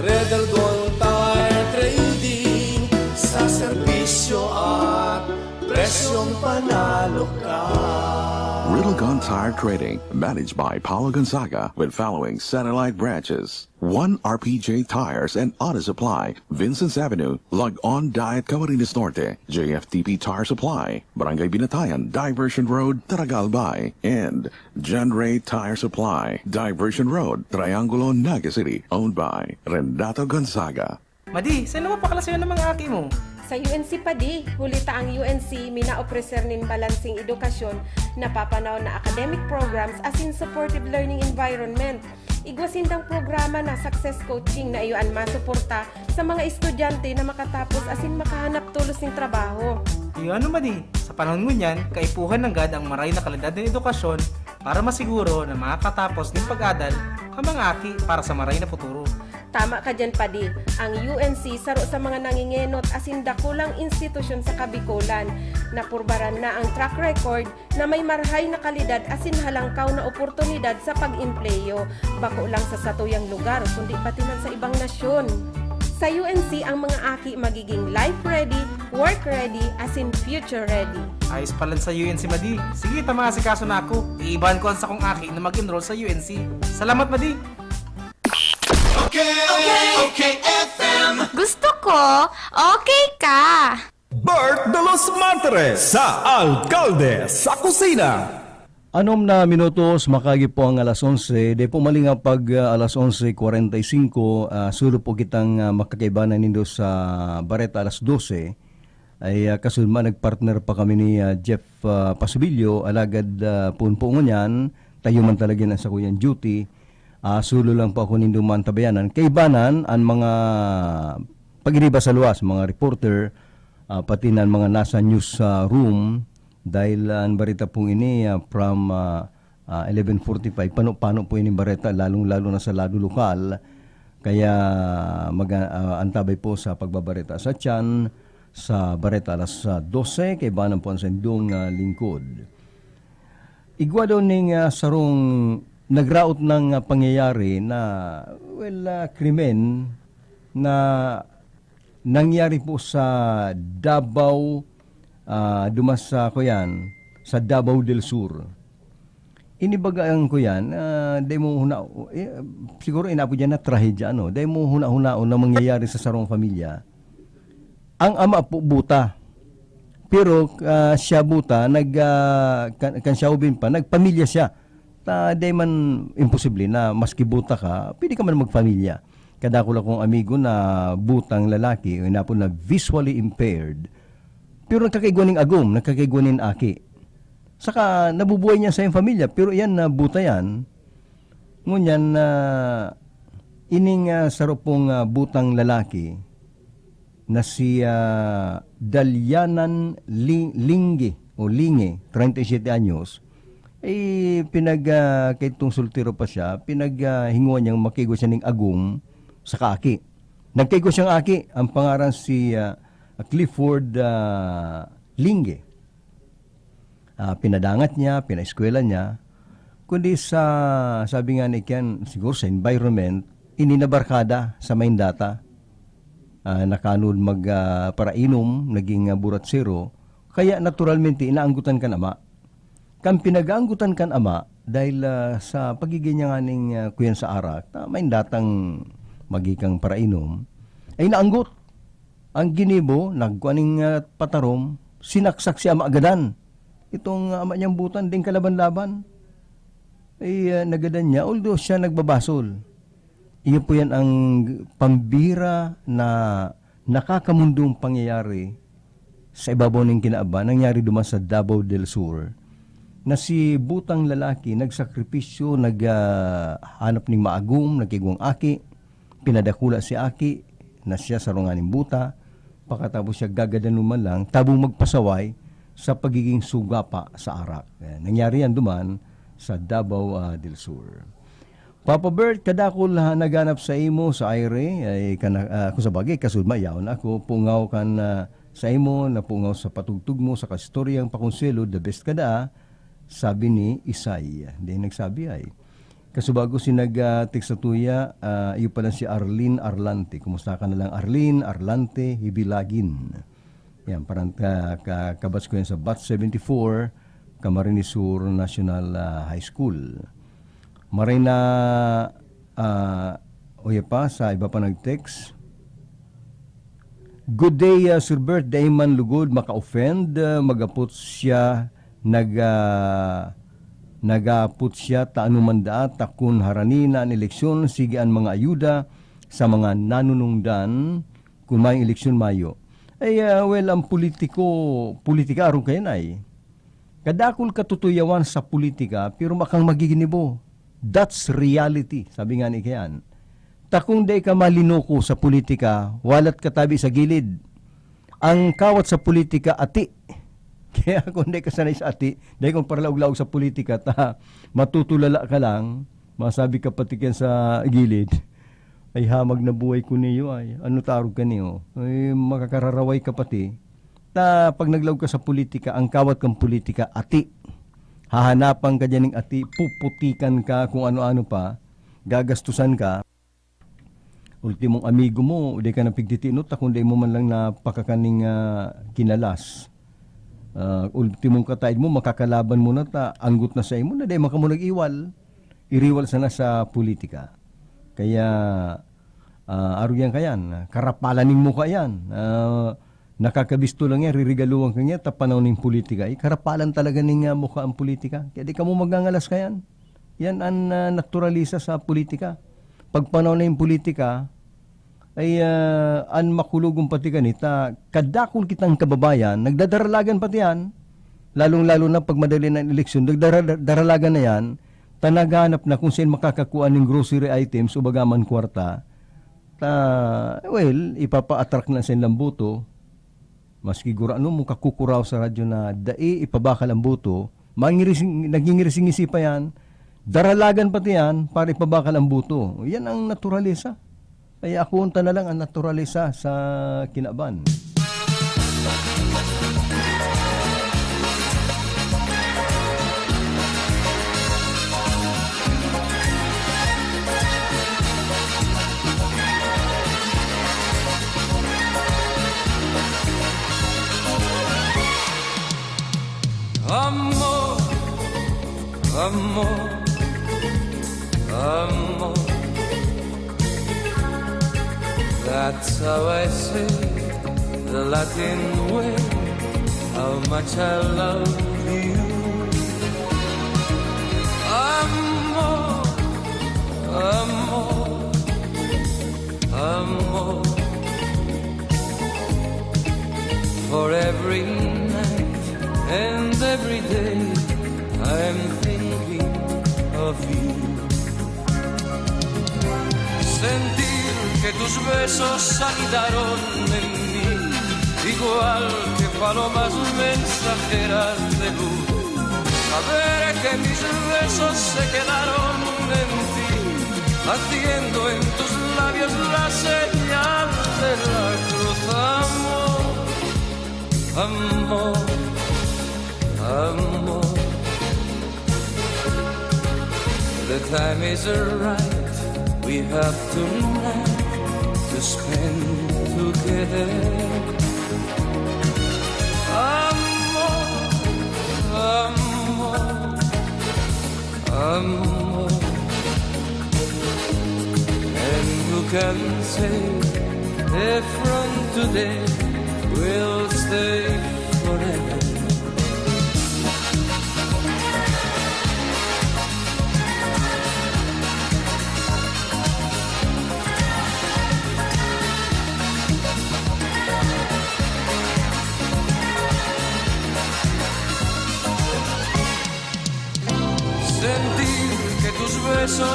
Red Elgon Tire Trading. Sa serbisyo at presyong panalo ka. Red Elgon Tire Trading, managed by Paulo Gonzaga, with following satellite branches: One R P J Tires and Auto Supply, Vincent's Avenue, Log-On Diet, Camarines Norte; J F T P Tire Supply, Barangay Binatayan, Diversion Road, Taragal Bay; and John Ray Tire Supply, Diversion Road, Triangulo, Naga City, owned by Renato Gonzaga. Madi, saan mo pakalasayon ng mga aki mo? Sa U N C, Padi. Huli ta ang U N C minaopreser nin balanseng edukasyon, napapanahon na academic programs asin supportive learning environment. Igwa sindang programa na Success Coaching na iyo an masuporta sa mga estudyante na makatapos asin makahanap tolos nin trabaho. Iyo ano, Madi, sa panahon ngunyan, kaipuhan nanggad ang maray na kalidad nin edukasyon para masiguro na makakatapos nin pag-adal ang mga aki para sa maray na futuro. Tama ka diyan, Padi. Ang U N C saro sa mga nangingenot asin dakulang institusyon sa Kabikolan. Napurbaran na ang track record na may marhay na kalidad asin halangkaw na oportunidad sa pag-empleyo, bako lang sa satuyang lugar, kundi pati man sa ibang nasyon. Sa U N C, ang mga aki magiging life ready, work ready, asin future ready. Ayos palan sa U N C, Madi. Sige, ta maasikaso na ako. Iibahan ko ang sakong aki na mag-enroll sa U N C. Salamat, Madi! Okay, okay, F M. Gusto ko, okay ka. Bert de los Martires sa Alkalde sa Kusina. Anom na minutos, makagi po ang alas onse. Di po mali nga pag, ah, alas onse kwarenta y singko, ah, sulo po kitang, ah, makakaibanan nindo sa Bareta alas dose. Ay, ah, kasunod man, nagpartner pa kami ni, ah, Jeff, ah, Pasubilio, alagad, ah, poon po ngunyan, tayo man talaga ang sakuyang duty. Ah, sulo lang po ako nindo mantabayanan. Kaibanan, ang mga pag-iriba sa luwas, mga reporter, ah, pati na ang mga nasa news, ah, room, dahil, ah, ang bareta pong ini, ah, from, ah, ah, eleven forty-five, pano-pano po ini bareta, lalong-lalo na sa lado lokal. Kaya mag-, ah, antabay po sa pagbabareta sa tiyan, sa bareta alas, ah, dose, kaibanan po ang sindong, ah, lingkod. Igwa daw ning, ah, sarong nagraot ng, ah, pangyayari na, well, ah, krimen na nangyari po sa Davao, ah, dumas sa, kuyan, sa Davao del Sur. Ini baga ang, kuyan, ah, dai mo huna-, eh, siguro inaapod yan na trahedya, ano? Dai mo huna-hunaon na mangyayari sa sarong pamilya. Ang ama po buta. Pero, ah, siya buta, nag, ah, kan, kan siya ubin pa, nagpamilya siya. Ta, di man imposible na maski buta ka, pwede ka man magpamilya. Kadakul akong amigo na butang lalaki, o inapod na visually impaired. Pero nagkakaigwa ning agom, nagkakaigwa nin aki. Saka nabubuhay niya sa iyang pamilya, pero iyan na buta yan. Ngunyan na ining, ah, saro pong, ah, butang lalaki, na si, ah, Dalianan Li-, Lingge o Linge, treinta y siete anyos, eh, pinag, ah, kaitong soltero pa siya, pinag, ah, hinguan niyang makigo siya ning agom sa kaaki. Nagkaigo siyang aki, ang pangaran si, ah, Clifford, ah, Lingge. Ah, pinadangat niya, pinaeskwela niya, kundi sa, sabi nga ni Ken, siguro sa environment, ini na barkada sa main data. Ah, nakanood mag, ah, parainom, naging, ah, buratsero, kaya naturalmente inaanggutan kan ama. Kan pinag-aanggutan kan ama, dahil, ah, sa pagiging niya nganing, ah, kuyan sa arak, na main datang magikang parainom, ay naanggot. Ang ginibo, nagkua ning, ah, patarom, sinaksak si ama agadan. Itong, ah, ama niyang butan, ding kalaban-laban. Ay, ah, nagadan niya, although siya nagbabasol. Iyo po yan ang pambira na nakakamundong pangyayari sa ibabaw ning kinaban, nangyari duman sa Davao del Sur. na si butang lalaki nagsakripisyo, nag, ah, hanap ning maagom, nagkigwang aki, pinadakula si aki na siya sarong nganing buta, pakatapos siya gagadanon man lang, tabong magpasaway sa pagiging sugapa sa arak. Ayan, nangyari yan duman sa Davao, ah, del Sur. Papa Bert, kadakul na naganap sa imo sa aire, ay kana, ah, kung sa bagay, kasunod mayaon ako, pungaw kan, ah, sa imo, napungaw sa patugtog mo, sa kastoryang pakonselo, the best kada, sabi ni Isay. Hindi nagsabi ay. Kasubago si nag, ah, text sa tuya, ah, iyo pala si Arlene Arlante. Kumusta ka na lang, Arlene Arlante Hibilagin? Yan, parang ka, ka, kabats ko yan sa Batch seventy-four, Camarines Sur National, ah, High School. Maray na, ah, o ya pa, sa iba pa nag-text. Good day, ah, Sir Bert. Dai man lugod maka-offend, ah, magapot siya, nag, ah, nagapot siya, ta ano man daat, ta kun harani na an eleksyon, sige an mga ayuda sa mga nanunungdan, kun mayong eleksyon mayo. Ay, ah, well, ang politiko, politika, arog kayan ay. Kadakul katutuyawan sa politika, pero makang magiginibo. That's reality, sabi nga ni Kayan. Ta kung dai ka malinoko sa politika, walat ka tabi sa gilid. Ang kawat sa politika, ati. Kaya kung dai ka sanay sa ati, dai kung parlaog-laog sa politika, ta matutulala ka lang, masabi ka pati kan sa gilid, "Ay, hamag na buhay ko niyo, ay. Ano tarog ka niyo? Ay, makakararaway ka pati." Ta pag naglaog ka sa politika, ang kawat kan politika, ati. Hahanapan ka diyan ning ati, puputikan ka, kung ano-ano pa, gagastusan ka. Ultimong amigo mo, di ka na pigtitiinot, ta kung di mo man lang napakakaning, ah, kinalas. Ah, ultimong kataid mo, makakalaban mo na ta, anggot na sa imo na, di man kamo nag-iwal. Iriwal sana sa politika. Kaya, ah, arog yan kayan, karapalan ning mukha yan. Ah, nakakabisto lang yan, ririgaluhan ka niya, ta panahon ning politika. Eh, karapalan talaga ning, ah, mukha ang politika. Kaya di kamo magngangalas kayan. Yan ang, ah, naturalisa sa politika. Pag panahon na yung politika, ay, ah, an makulog pati kani ta kadakul kitang kababayan, nagdadaralagan pati yan, lalong-lalo na pag madali na an eleksyon, nagdara-, daralagan na yan, ta naghahanap na kung saan makakakua ning grocery items o baga man kwarta, ta, well, ipapa-attract na sa ilang boto. Maski gurano mo kakukuraw sa radyo na dai ipabakal ang boto, mangirising, nagingirisingi pa yan, daralagan pati yan para ipabakal ang boto. Yan ang naturalesa. Kaya ako unta na lang ang naturalesa sa kinaban. Amor, amor, amor. That's how I say the Latin way, how much I love you. Amor, amor, amor. For every night and every day, I'm thinking of you. Sentir que tus besos anidaron en mí, igual que palomas mensajeras de luz. Saber que mis besos se quedaron en ti, haciendo en tus labios la señal de la cruz. Amor, amor, amor. The time is right, we have tonight to spend together. Amor, amor, amor. And who can say if from today we'll stay forever?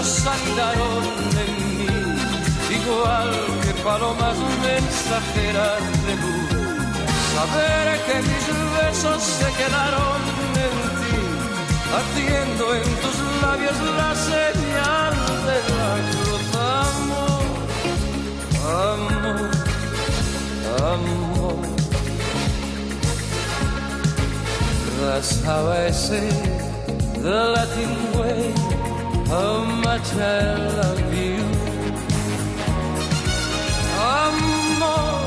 Salidaron en mí, igual que palomas mensajeras de luz. Saber que mis besos se quedaron en ti, haciendo en tus labios la señal de la cruz. Amor, amor, amor. That's how I say the Latin way, how much I love you. Amor,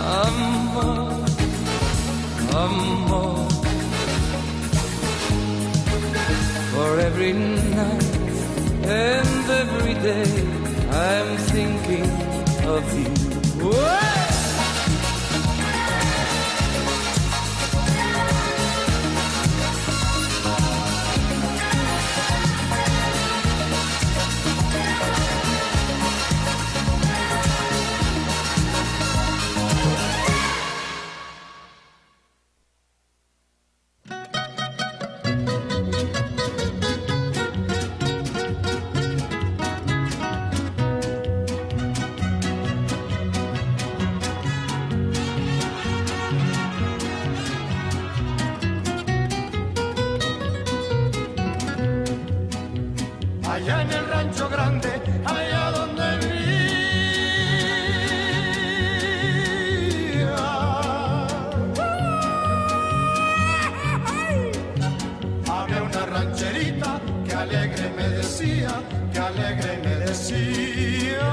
amor, amor. For every night and every day, I'm thinking of you. Whoa! Allá en el rancho grande, allá donde vivía. Había una rancherita que alegre me decía, que alegre me decía.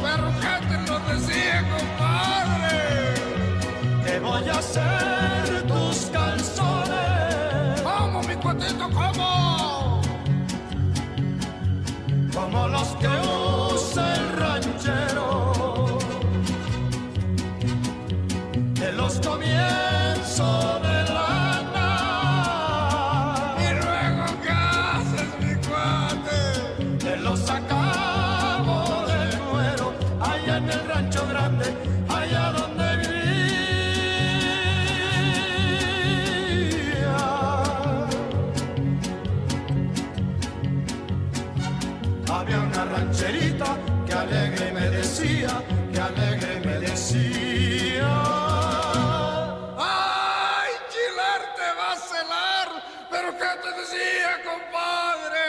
Pero ¿qué te lo decía, compadre? Te voy a hacer tus calzones. ¿Cómo, mi cuatito, cómo? Como los que usa el ranchero. De los comienzos de la nada. ¿Y luego qué haces, mi cuate? Te los acabo de nuevo allá en el rancho grande, allá donde vivía. Había una rancherita que alegre me decía, que alegre me decía. ¡Ay, Chilar te va a celar! ¿Pero qué te decía, compadre?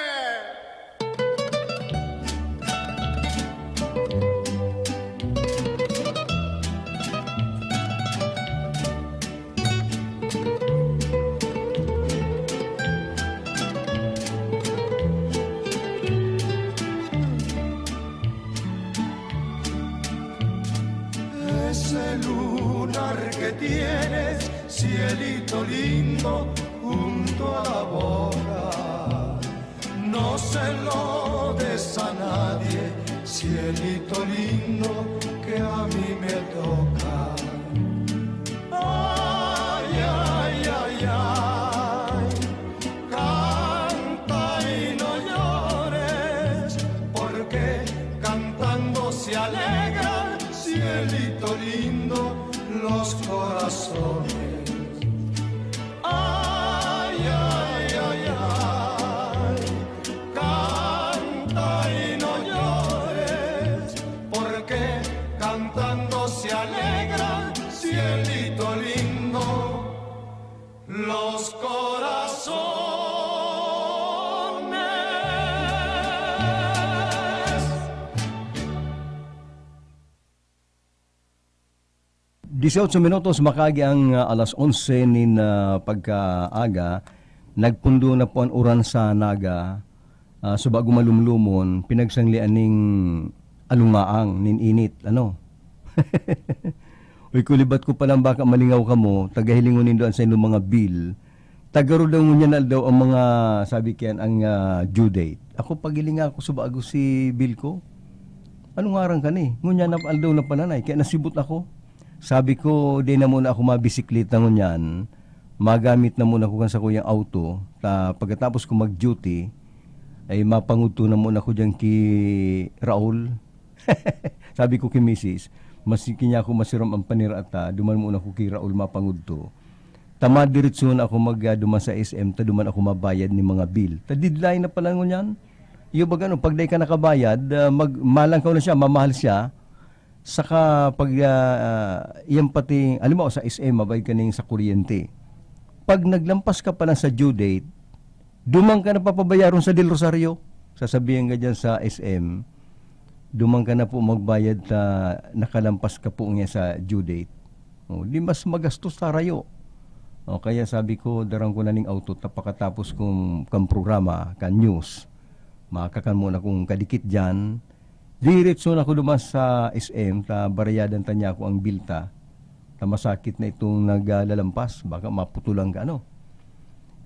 Ese lunar que tienes, cielito lindo, junto a la boca, no se lo des a nadie, cielito lindo, que a mí me toca. Ay, ay, ay, ay, canta y no llores, porque cantando se alegran, cielito lindo, los corazones. Ay, ay, ay, ay, canta y no llores, porque cantando se alegran, cielito lindo, los corazones. Dieciocho minutos makaagi ang, ah, alas onse nin, ah, pagkaaga. Nagpundo na po an uran sa Naga, ah, subago malumlumon, pinagsanglean ning alungaang nin init, ano? Uy, kulibat ko palang baka malingaw kamo, tagahilingon nindo an saindong mga bill. Tagaro daw ngunyan na aldaw ang mga, sabi kiyan, ang, ah, due date. Ako, pagilinga ako, subago si bill ko. Ano ngaran ka ni? Ngunyan na aldaw na pala na, eh, kaya nasibot ako. Sabi ko, "Di na muna ako mabisikleta ngunyan. Magamit na muna ako kan sakuyang auto. Ta, pagkatapos ko mag-duty, ay mapangudto na muna ako diyan ki Raul." Sabi ko ki misis, "Mas kanya ako masirom ang panira ta, duman muna ako ki Raul mapangudto." Ta madiretso na ako mag, ah, duman sa S M, ta duman ako mabayad nin mga bill. Ta deadline na pala ngunyan. Iyo baga, no, pag dai ka nakabayad, ah, mag-, malangkaw na siya, mamahal siya. Saka pag, ah, ah, yan pati, halimbawa sa S M, mabayad ka ning sa kuryente. Pag naglampas ka pa lang sa due date, duman ka na papabayaron sa Del Rosario. Sasabihan ka dyan sa S M, duman ka na po magbayad ta nakalampas ka po niya sa due date. O, di mas magastos ta rayo. O, kaya sabi ko, darang ko na ning auto ta pakatapos kong, kang programa, kan news. Makakan muna kong kadikit dyan. Diretso na ko duman sa S M, ta barayadan ta niya ako ang bilta. Ta masakit na itong naglalampas, baka maputulan ka, ano?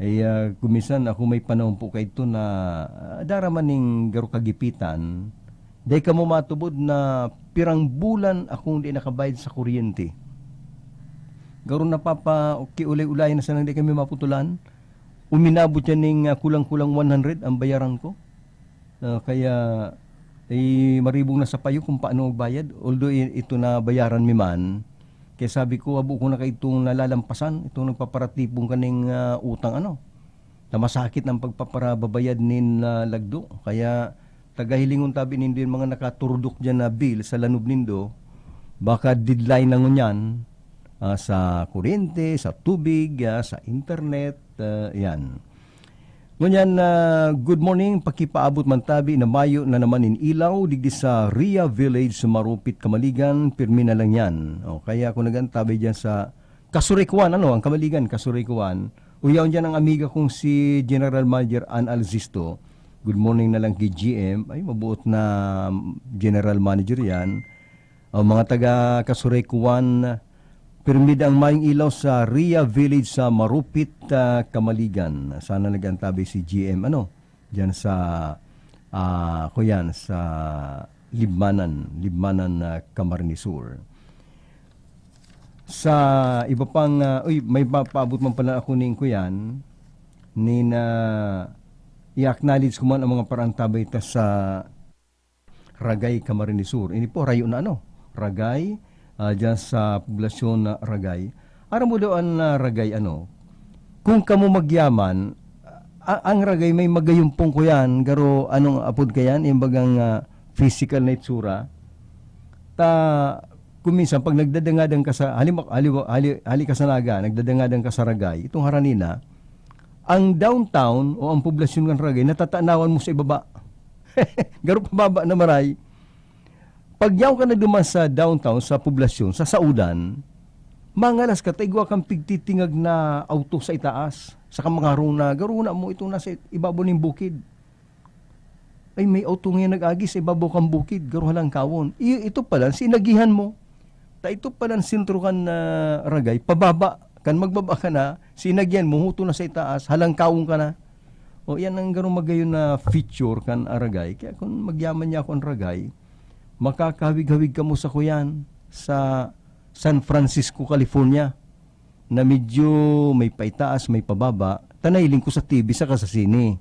Eh, ah, kung minsan ako may panahon po kaito na, ah, dara man ning garo kagipitan, dai kamo matubod na pirang bulan akong di nakabayad sa kuryente. Garo napapakiulay-ulay na sanang di kami maputulan. Uminabot yan ning, ah, kulang-kulang one hundred ang bayaran ko. Ah, kaya, eh, maribong na sa payo kung paano magbayad. Although i-, ito na bayaran mi man, kaya sabi ko, "Habo ko na kaitong nalalampasan, itong nagpaparatipon kaning, ah, utang, ano, na masakit ang pagpaparababayad nin, ah, lagdo." Kaya, tagahilingon tabi nindo yung mga nakaturdok dyan na bill sa lanob nindo, baka deadline na ngunyan, ah, sa kuryente, sa tubig, ah, sa internet, ah, yan. Ngunyan, ah, good morning. Pakipaabot man tabi na mayo na naman nin ilaw digdi sa Ria Village sa Marupit, Kamaligan. Pirmi na lang yan. O, kaya ako nag-antabay dyan sa Kasurekuan, ano, ang Kamaligan, Kasurekuan. Uyaon dyan ang amiga kong si General Manager Ann Alzisto. Good morning na lang kay G M. Ay, mabuot na General Manager yan. O, mga taga Kasurekuan, pirmi ang mayong ilaw sa Ria Village sa Marupit, ah, Kamaligan. Sana nag-antabay si G M, ano, diyan sa, ah, kuyan, sa Libmanan, Libmanan na Camarines Sur. Sa iba pang, ah, uy, may pa-, paabot man pala ako ning kuyan, ni na i-acknowledge ko man ang mga parantabay ta sa Ragay, Camarines Sur. Ini po, rayo na ano, Ragay, ah, diyan sa poblasyon na Ragay. Aram mo daw an, ah, Ragay, ano, kung kamo magyaman, a-, ang Ragay may magayumpong kuyan, garo anong apod kayan, yung bagang, ah, physical na itsura. Ta, kung minsan, pag nagdadangadang ka sa, halimbawa, haliwa-, hali, hali ka sa Naga, nagdadangadang ka sa Ragay, itong harani na, ang downtown o ang poblasyon ng Ragay, natatanawan mo sa ibaba. Garo pababa na maray. Pag yaw ka na duman sa downtown, sa poblasyon, sa saudan, mangalas ka, ta igwa kang pigtitingag na auto sa itaas, saka mga harong na, garo na mo itong nasa ibabaw ning bukid. Ay, may auto ngayon nag-agi sa ibabaw kang bukid, garo halangkawon. I-, ito pala, sinagihan mo. Ta ito pala ang sentro kan, ah, Ragay, pababa. Kan magbaba ka na, sinagihan mo, huto na sa itaas, halangkawon ka na. O, yan ang garo magayon na feature kan Ragay. Kaya kung magyaman niya ako ang Ragay, makakahawig-hawig kamo sa kuyan, sa San Francisco, California, na medyo may paitaas, may pababa, ta nahiling ko sa T V saka sa sine.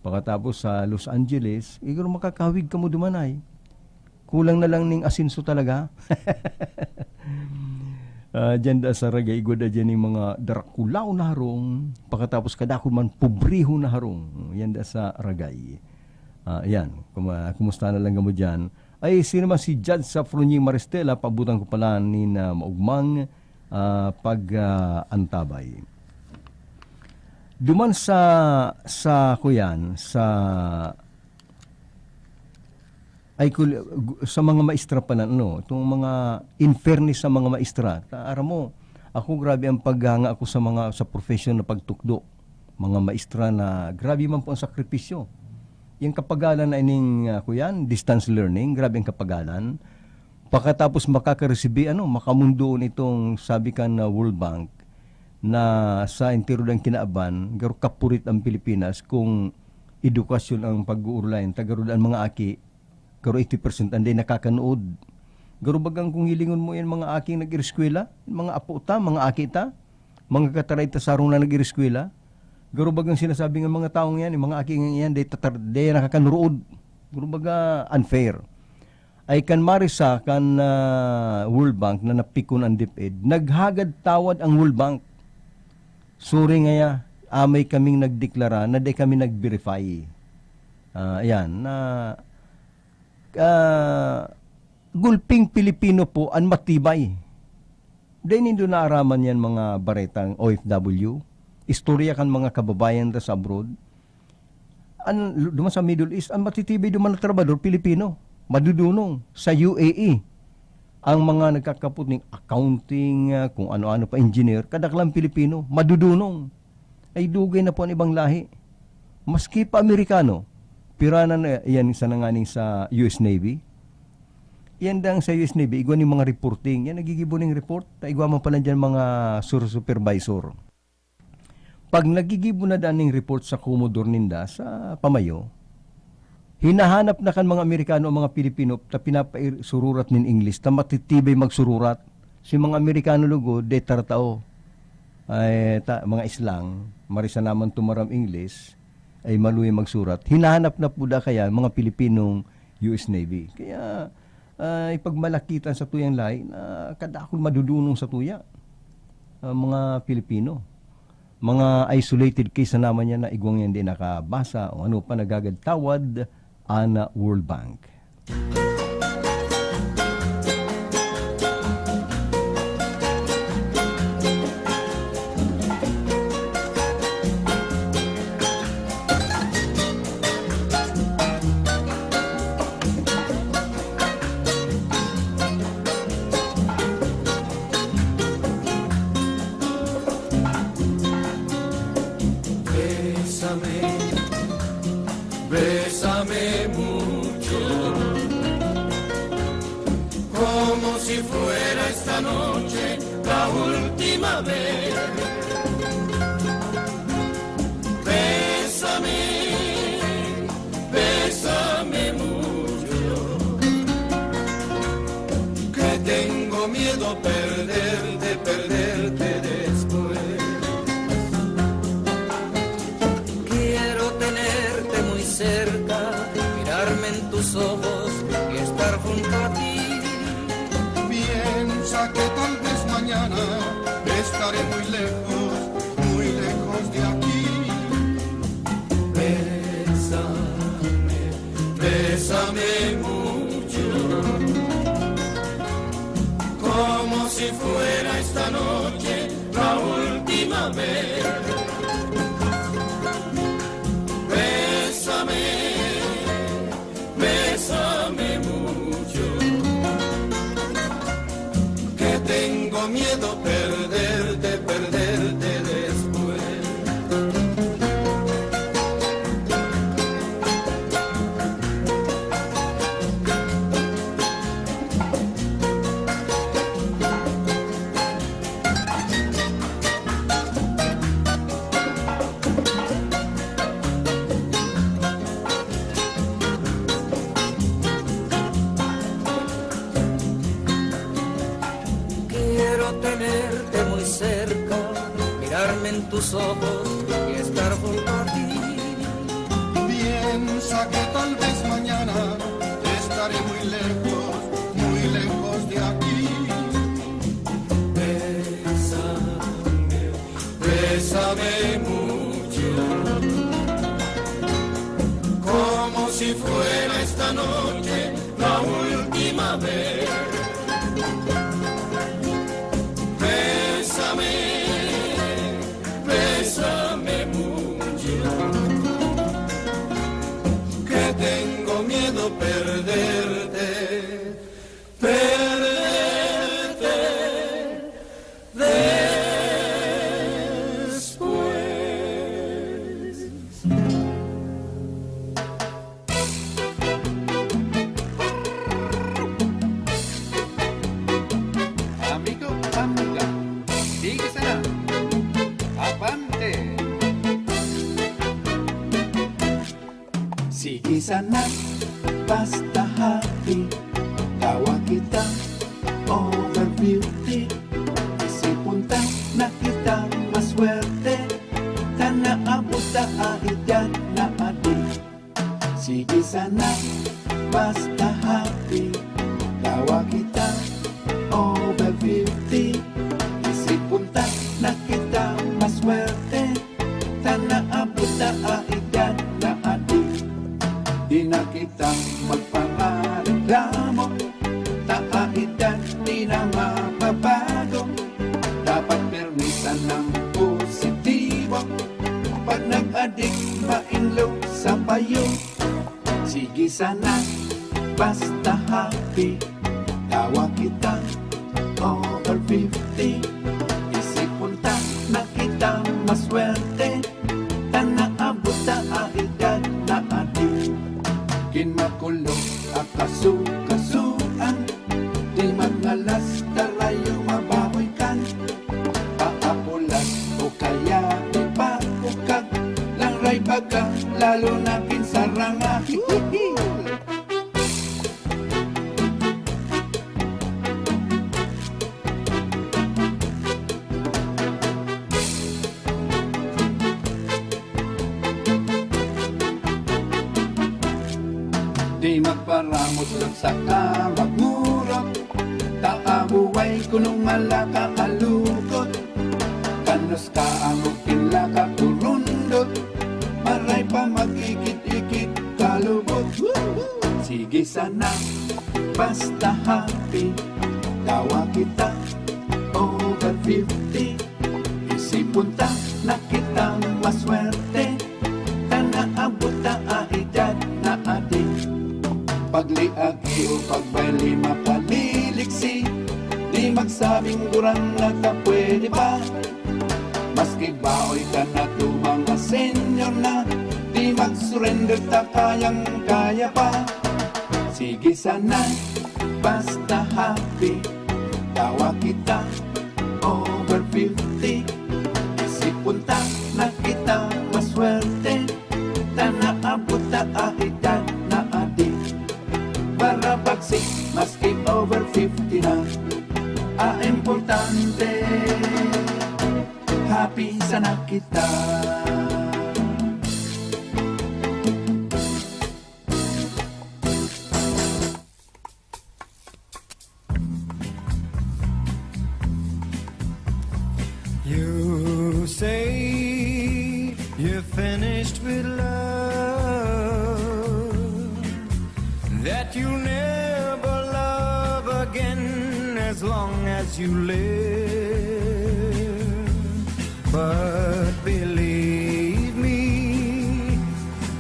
Pakatapos sa Los Angeles, iguro makakahawig kamo duman ay. Kulang na lang ning asenso talaga. Ah, diyan da sa Ragay, igwa da diyan yung mga darakulaw na harong, pakatapos kadakul man, pobrehon na harong. Yan da sa Ragay. Ah, yan. Kuma-, kumusta na lang kamo diyan? Ay, sino man si Judge Safronie Maristela, paabutan ko pala nin, ah, maugmang, ah, pag, ah, antabay. Duman sa, sa, kuyan, sa, ay, kul-, gu-, sa mga maestra pala, ano, itong mga in fairness sa mga maestra. Ta-, aram mo, ako, grabe ang paghanga ko sa mga, sa profesyon na pagtukdo. Mga maestra na grabe man po ang sakripisyo. Yung kapagalan na ining, ah, kuyan, distance learning, grabe ang kapagalan. Pakatapos makakaresibi, ano, makamundoon itong sabi kan, ah, World Bank na sa entero dang kinaaban, garo kapurit ang Pilipinas kung edukasyon ang pag-uurulayan. Ta garo an mga aki, garo eighty percent an dai nakakanuod. Garo bagang kung hilingon mo yan, mga aki nag-ireskwela, mga apo ta, mga aki ta, mga kataray ta sarong na nag-ireskwela. Garo bagang sinasabi ng mga taong yan, yung mga aki nga yan, dai tatar-, dai nakakanurood. Garo baga unfair. Ay kan marisa kan, ah, World Bank na napikon ang DepEd, naghagad tawad ang World Bank. Suri ngaya, amay kaming nagdeklara na di kami nag-verify. Ah, ayan, na, ah, gulping Pilipino po an matibay. Dai nindo naaraman yan, mga baretang O F W? Istorya kan mga kababayan ta sa abroad. An, duman sa Middle East, ang matitibay duman na trabahador, Pilipino. Madudunong sa U A E. Ang mga nagkakapot ning accounting, ah, kung ano-ano pa, engineer, kadaklan Pilipino, madudunong. Ay, dugay na po ang ibang lahi. Maski pa Amerikano, piranan na yan sa nanganing sa U S Navy. Yan dang sa U S Navy, igwa ning mga reporting. Yan, nagigibo ning report. Ta igwa man pala dyan mga sur-, supervisor. Pag nagigibo na daan ning report sa Commodore ninda, sa pamayo, hinahanap na kan mga Amerikano ang mga Pilipino ta pinapasururat nin English ta matitibay magsururat. Si mga Amerikano lugod, de tartao. Ay, ta, mga islang, marisa naman tumaram English, ay maluya magsurat. Hinahanap na po da kaya mga Pilipinong U S Navy. Kaya, ah, ipagmalakitan sa tuyang lahi na kadakul madudunong sa tuya, ah, mga Pilipino. Mga isolated case na naman yan na igwang yan di nakabasa o ano pa, nagagagtawad ana World Bank. Bésame, bésame mucho, como si fuera esta noche la última vez. Bésame, bésame mucho, que tengo miedo perderte, perderte después. Quiero tenerte muy cerca, mirarme en tus ojos y estar junto a ti. Piensa que tal vez mañana estaré muy lejos, muy lejos de aquí. Bésame, bésame mucho, como si fuera esta noche la última vez. Bésame, bésame mucho, que tengo miedo perderte, perderte después. Quiero tenerte muy cerca, mirarme en tus ojos y estar junto a ti. Piensa que tal vez mañana estaré muy lejos, muy lejos de aquí. Bésame, bésame mucho, como si fuera esta noche la última vez. Bésame, bésame mucho, que tengo miedo perderte, perderte después. Amigo, amiga, sige sana. Abante! Sige sana, basta happy. Tawa kita, over fifty. Isipon ta na kita maswerte. Ta naabot ta, ay diyan na adi. Sige sana, basta happy. Tawa kita, over fifty. Isipon ta na kita maswerte. Magpareklamo, ta edad di na mababago. Dapat pirmi sanang positibo. Pag nag-adik, mainlo sa payo. Sige sana, basta happy. Tawa kita, over fifty. Isipon ta na kita maswerte. Ta naabot ta a edad na adi. Kin makulog a kasukasoan, di magngalas, kalayo mabahoy kan paapulas o kaya di pa ukag lang ray baga, lalo na kin saranga. Di magparamos lang saka magmurot. Takabuhay kunong malaka alukot. Kanos ka ang magpinlaka kurundot. Maray pa magikit-ikit kalubot. Sige sana, basta happy. Tawa kita, over fifty. Isipon ta na kita maswerte. Ta naabot ta a edad na adi. Pagliagi o pagbayli makaliliksi. Di magsabing gurang na ta pwede pa. Maski baoy ka na to, mga senior na, di mag-surrender ta, kayang-kaya pa. Sige sana, basta happy. Tawa kita, over fifty. Isipon ta na kita maswerte. Ta naabot ta a edad na adi. Para pagsi, maski over fifty na. A importante, happy sana kita. You say you're finished with love, that you'll never love again as long as you live. But believe me,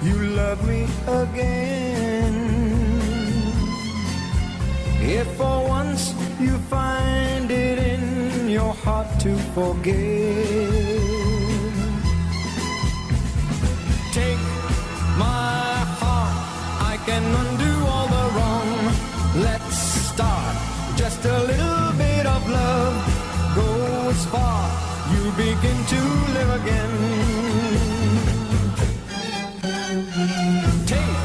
you love me again. If for once you find it in your heart to forgive, take my heart, I can undo all the wrong. Let's start. Just a little bit of love goes far. You begin to live again. Take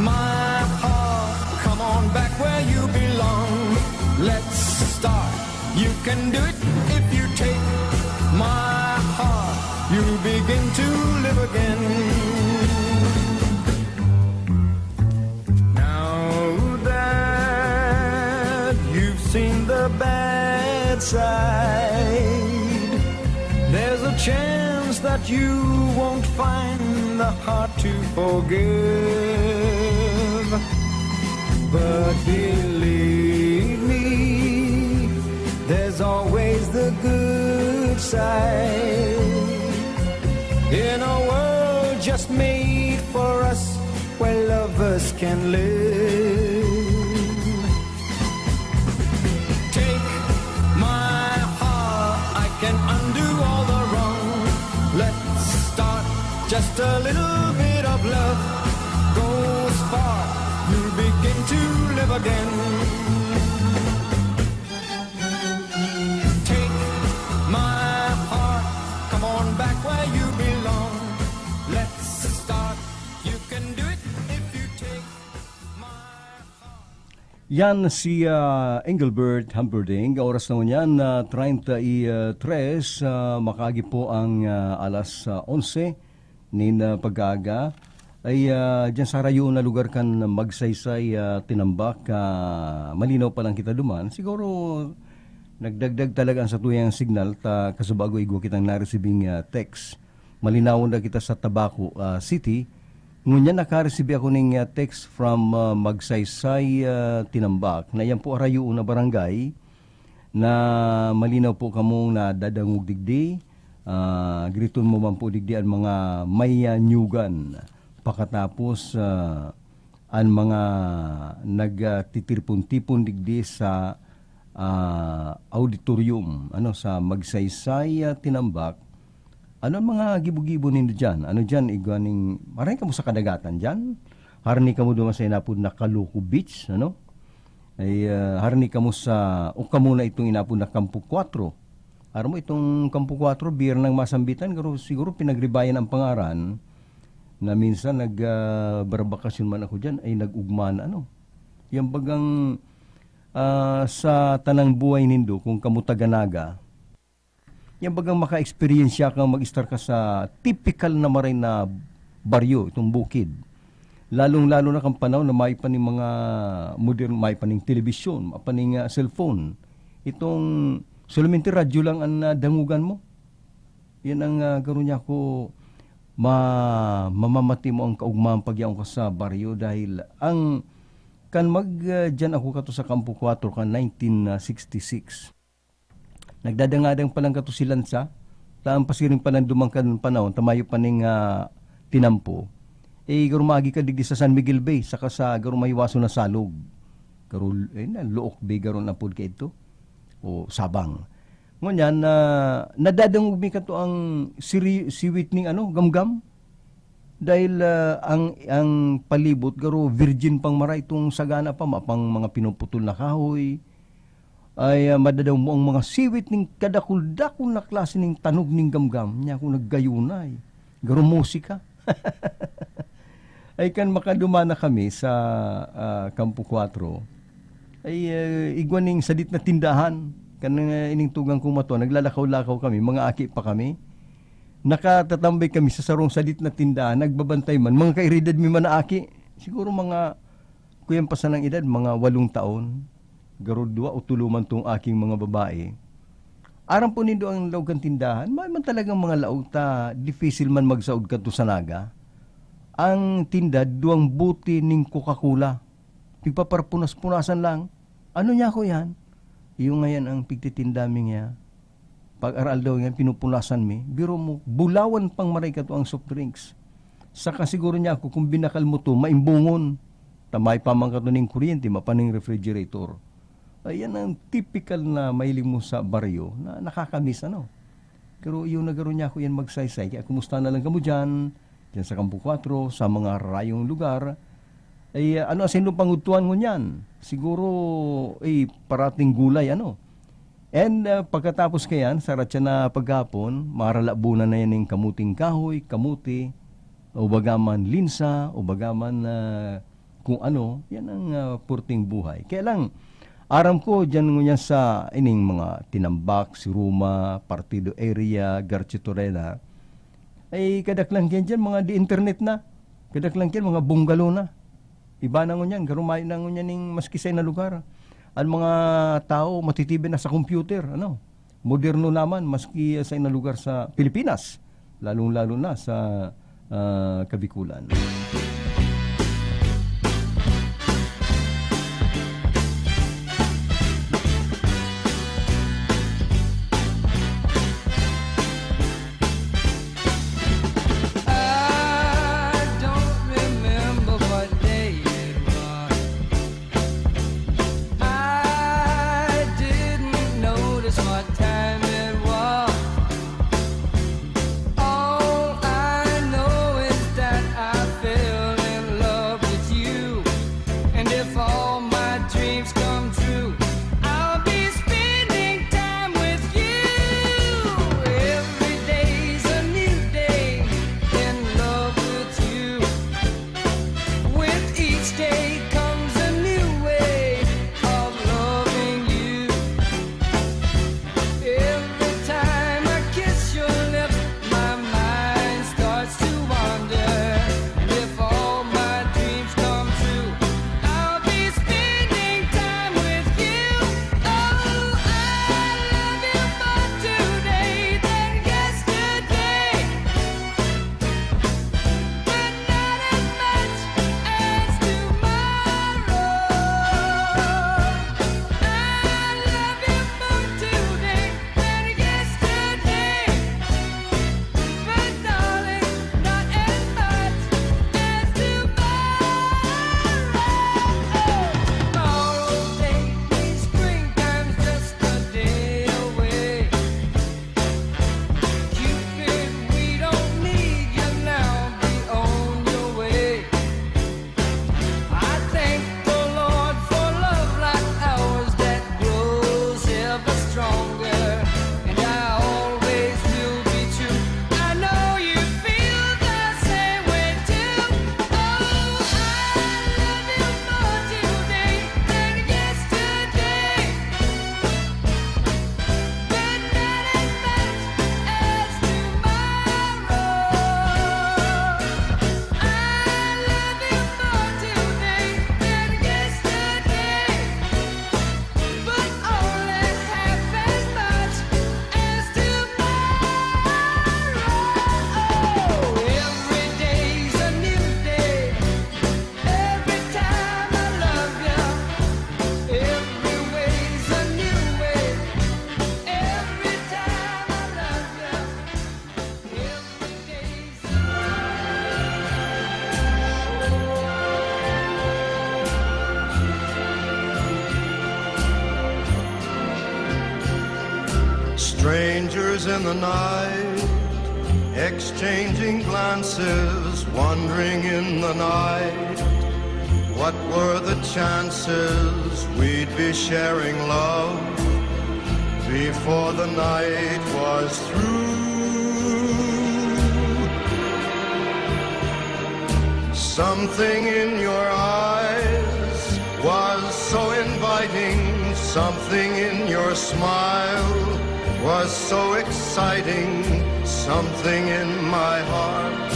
my heart, come on back where you belong. Let's start. You can do it if you take my heart. You begin to live again. Now that you've seen the bad side, there's a chance that you won't find the heart to forgive. But believe me, there's always the good side. In a world just made for us, where lovers can live. Take my heart, I can undo all the wrong. Let's start. Just a little bit of love goes far. You'll begin to live again. Take my heart, come on back where you belong. Let's start. You can do it if you take my heart. Yan si, ah, Engelbert Humperdinck. Oras na ngunyan na treinta y tres, ah, makaagi po ang, ah, alas, ah, onse nin, ah, pag-aaga. Ay, ah, diyan sa harayoon na lugar kan Magsaysay, ah, Tinambak, ah, malinaw pa lang kita duman. Siguro, nagdagdag talaga ang satuyang signal ta kasubago igwa kitang naresibing, ah, text. Malinawon na kita sa Tabaco, ah, City. Ngunyan nakaresibi ako ning, ah, text from, ah, Magsaysay, ah, Tinambak, na yan po arayoon na barangay, na malinaw po kamong nadadangog digdi. Ah, griton mo man po digdi an mga may, ah, nyugan. Pakatapos, ah, an mga nagtitipon-tipon digdi sa, ah, auditorium, ano, sa Magsaysay, ah, Tinambak. Ano an mga gibo-gibo nindo diyan? Ano diyan, igwa ning, maray kamo sa kadagatan diyan? Harani kamo duman sa inapod na Kaluko Beach, ano? Ay, ah, harani kamo sa, o kamo na itong inapod na Campo Cuatro. Aram mo itong Campo Cuatro, beer nang masambitan, pero siguro pinagribayan ang pangaran na minsan nag, ah, barabakasyon man ako diyan, ay nag-ugma na, ano? Yan bagang, ah, sa tanang buhay nindo, kung kamo taga Naga, yan bagang maka-eksperyensya kang mag-estar ka sa tipikal na maray na baryo, itong bukid. Lalong-lalo na kan panahon na may pa ning mga modern, may pa ning telebisyon, may pa ning, ah, cellphone. Itong solamente radyo lang an, ah, dangogan mo. Yan ang, ah, garo niya ako ma-, mamamati mo ang kaugmahan pagyaon ka sa baryo dahil ang, kan mag, ah, diyan ako kato sa Campo Cuatro kan nineteen sixty-six. Nagdadangadang pa lang kato si Lanza, ta an pasiring pa lang duman kan panahon, ta mayo pa ning, ah, tinampo. Eh, garo maagi ka digdi sa San Miguel Bay, saka sa garo maiwason na Salog. Garo, eh, na, Luok Bay, garo na pod kaidto. O Sabang. Ngunyan, ah, nadadangog mi kato ang siri-, siwit ning ano, gamgam. Dahil, ah, ang, ang palibot garo virgin pang maray, itong sagana pa, mapang mga pinuputol na kahoy. Ay, ah, madadaw mo ang mga siwit ning kadakul-dakul na klase ning tanog ning gamgam. Niya ako naggayunay. Garo musika. Ay, kan makaduman na kami sa, ah, Campo Cuatro, ay, ah, igwa ning sadit na tindahan. Kan, ah, ining tugang kong mato, naglalakaw-lakaw kami, mga aki pa kami. Nakatatambay kami sa sarong sadit na tindahan, nagbabantay man, mga kaeridad mi man na aki. Siguro mga, kuyan pa sanang edad, mga walong taon. Garo duwa o tulo man tong aking mga babae. Aram po nindo ang laog kan tindahan, may man talagang mga laog ta, dipisil man magsaod kadto sa Naga. Ang tinda, duwang bote ning Coca-Cola. Pigpaparpunas-punasan lang. Ano niya ako yan? Yung ngayon ang pigtitinda mi niya. Pag aral-aldaw yan, pinupunasan mi. Biro mo, bulawan pang maray kato ang soft drinks. Saka siguro niya ako, kung binakal mo to, maimbongon. Tamay pa man kato ning kuryente, mapaning refrigerator. Ayan ang typical na mahiling mo sa baryo na nakakamiss, ano? Pero iyo na garo niya ako yan magsaysay. Kaya kumusta na lang kamo dyan? Diyan sa Campo Cuatro, sa mga rayong lugar, ay, ah, ano asin nung pangudtuan ngunyan? Siguro, eh, parating gulay, ano? And, ah, pagkatapos kayan, sa ratya na paghapon, maralabunan na yan ning kamuting kahoy, kamuti, o baga man linsa, o baga man, ah, kung ano, yan ang, ah, purting buhay. Kaya lang, aram ko, dyan ngunyan sa ining mga Tinambak, Siruma, Partido Area, Garchitorena, ay kadaklan kayan dyan, mga di internet na. Kadaklan kayan, mga bungalow na. Iba na ngunyan, garo mayo na ngunyan ning maski sa na lugar. Ang mga tao, matitibi na sa computer, ano? Moderno naman, maski sa na lugar sa Pilipinas, lalong-lalo na sa, ah, Kabikulan. I don't remember what day it was. I didn't notice what time it was. All I know is that I felt Strangers in the night, exchanging glances, wandering in the night. What were the chances we'd be sharing love before the night was through? Something in your eyes was so inviting, something in your smile was so exciting, something in my heart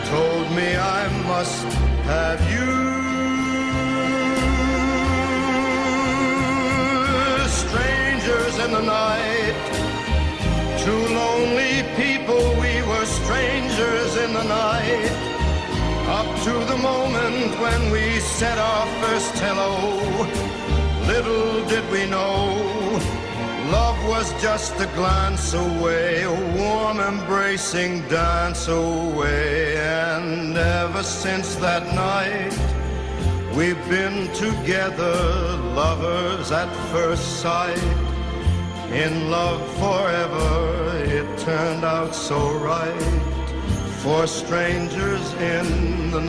told me I must have you. Strangers in the night, two lonely people, we were strangers in the night. Up to the moment when we said our first hello, little did we know, love was just a glance away, a warm embracing dance away. And ever since that night, we've been together, lovers at first sight. In love forever, it turned out so right. For strangers in the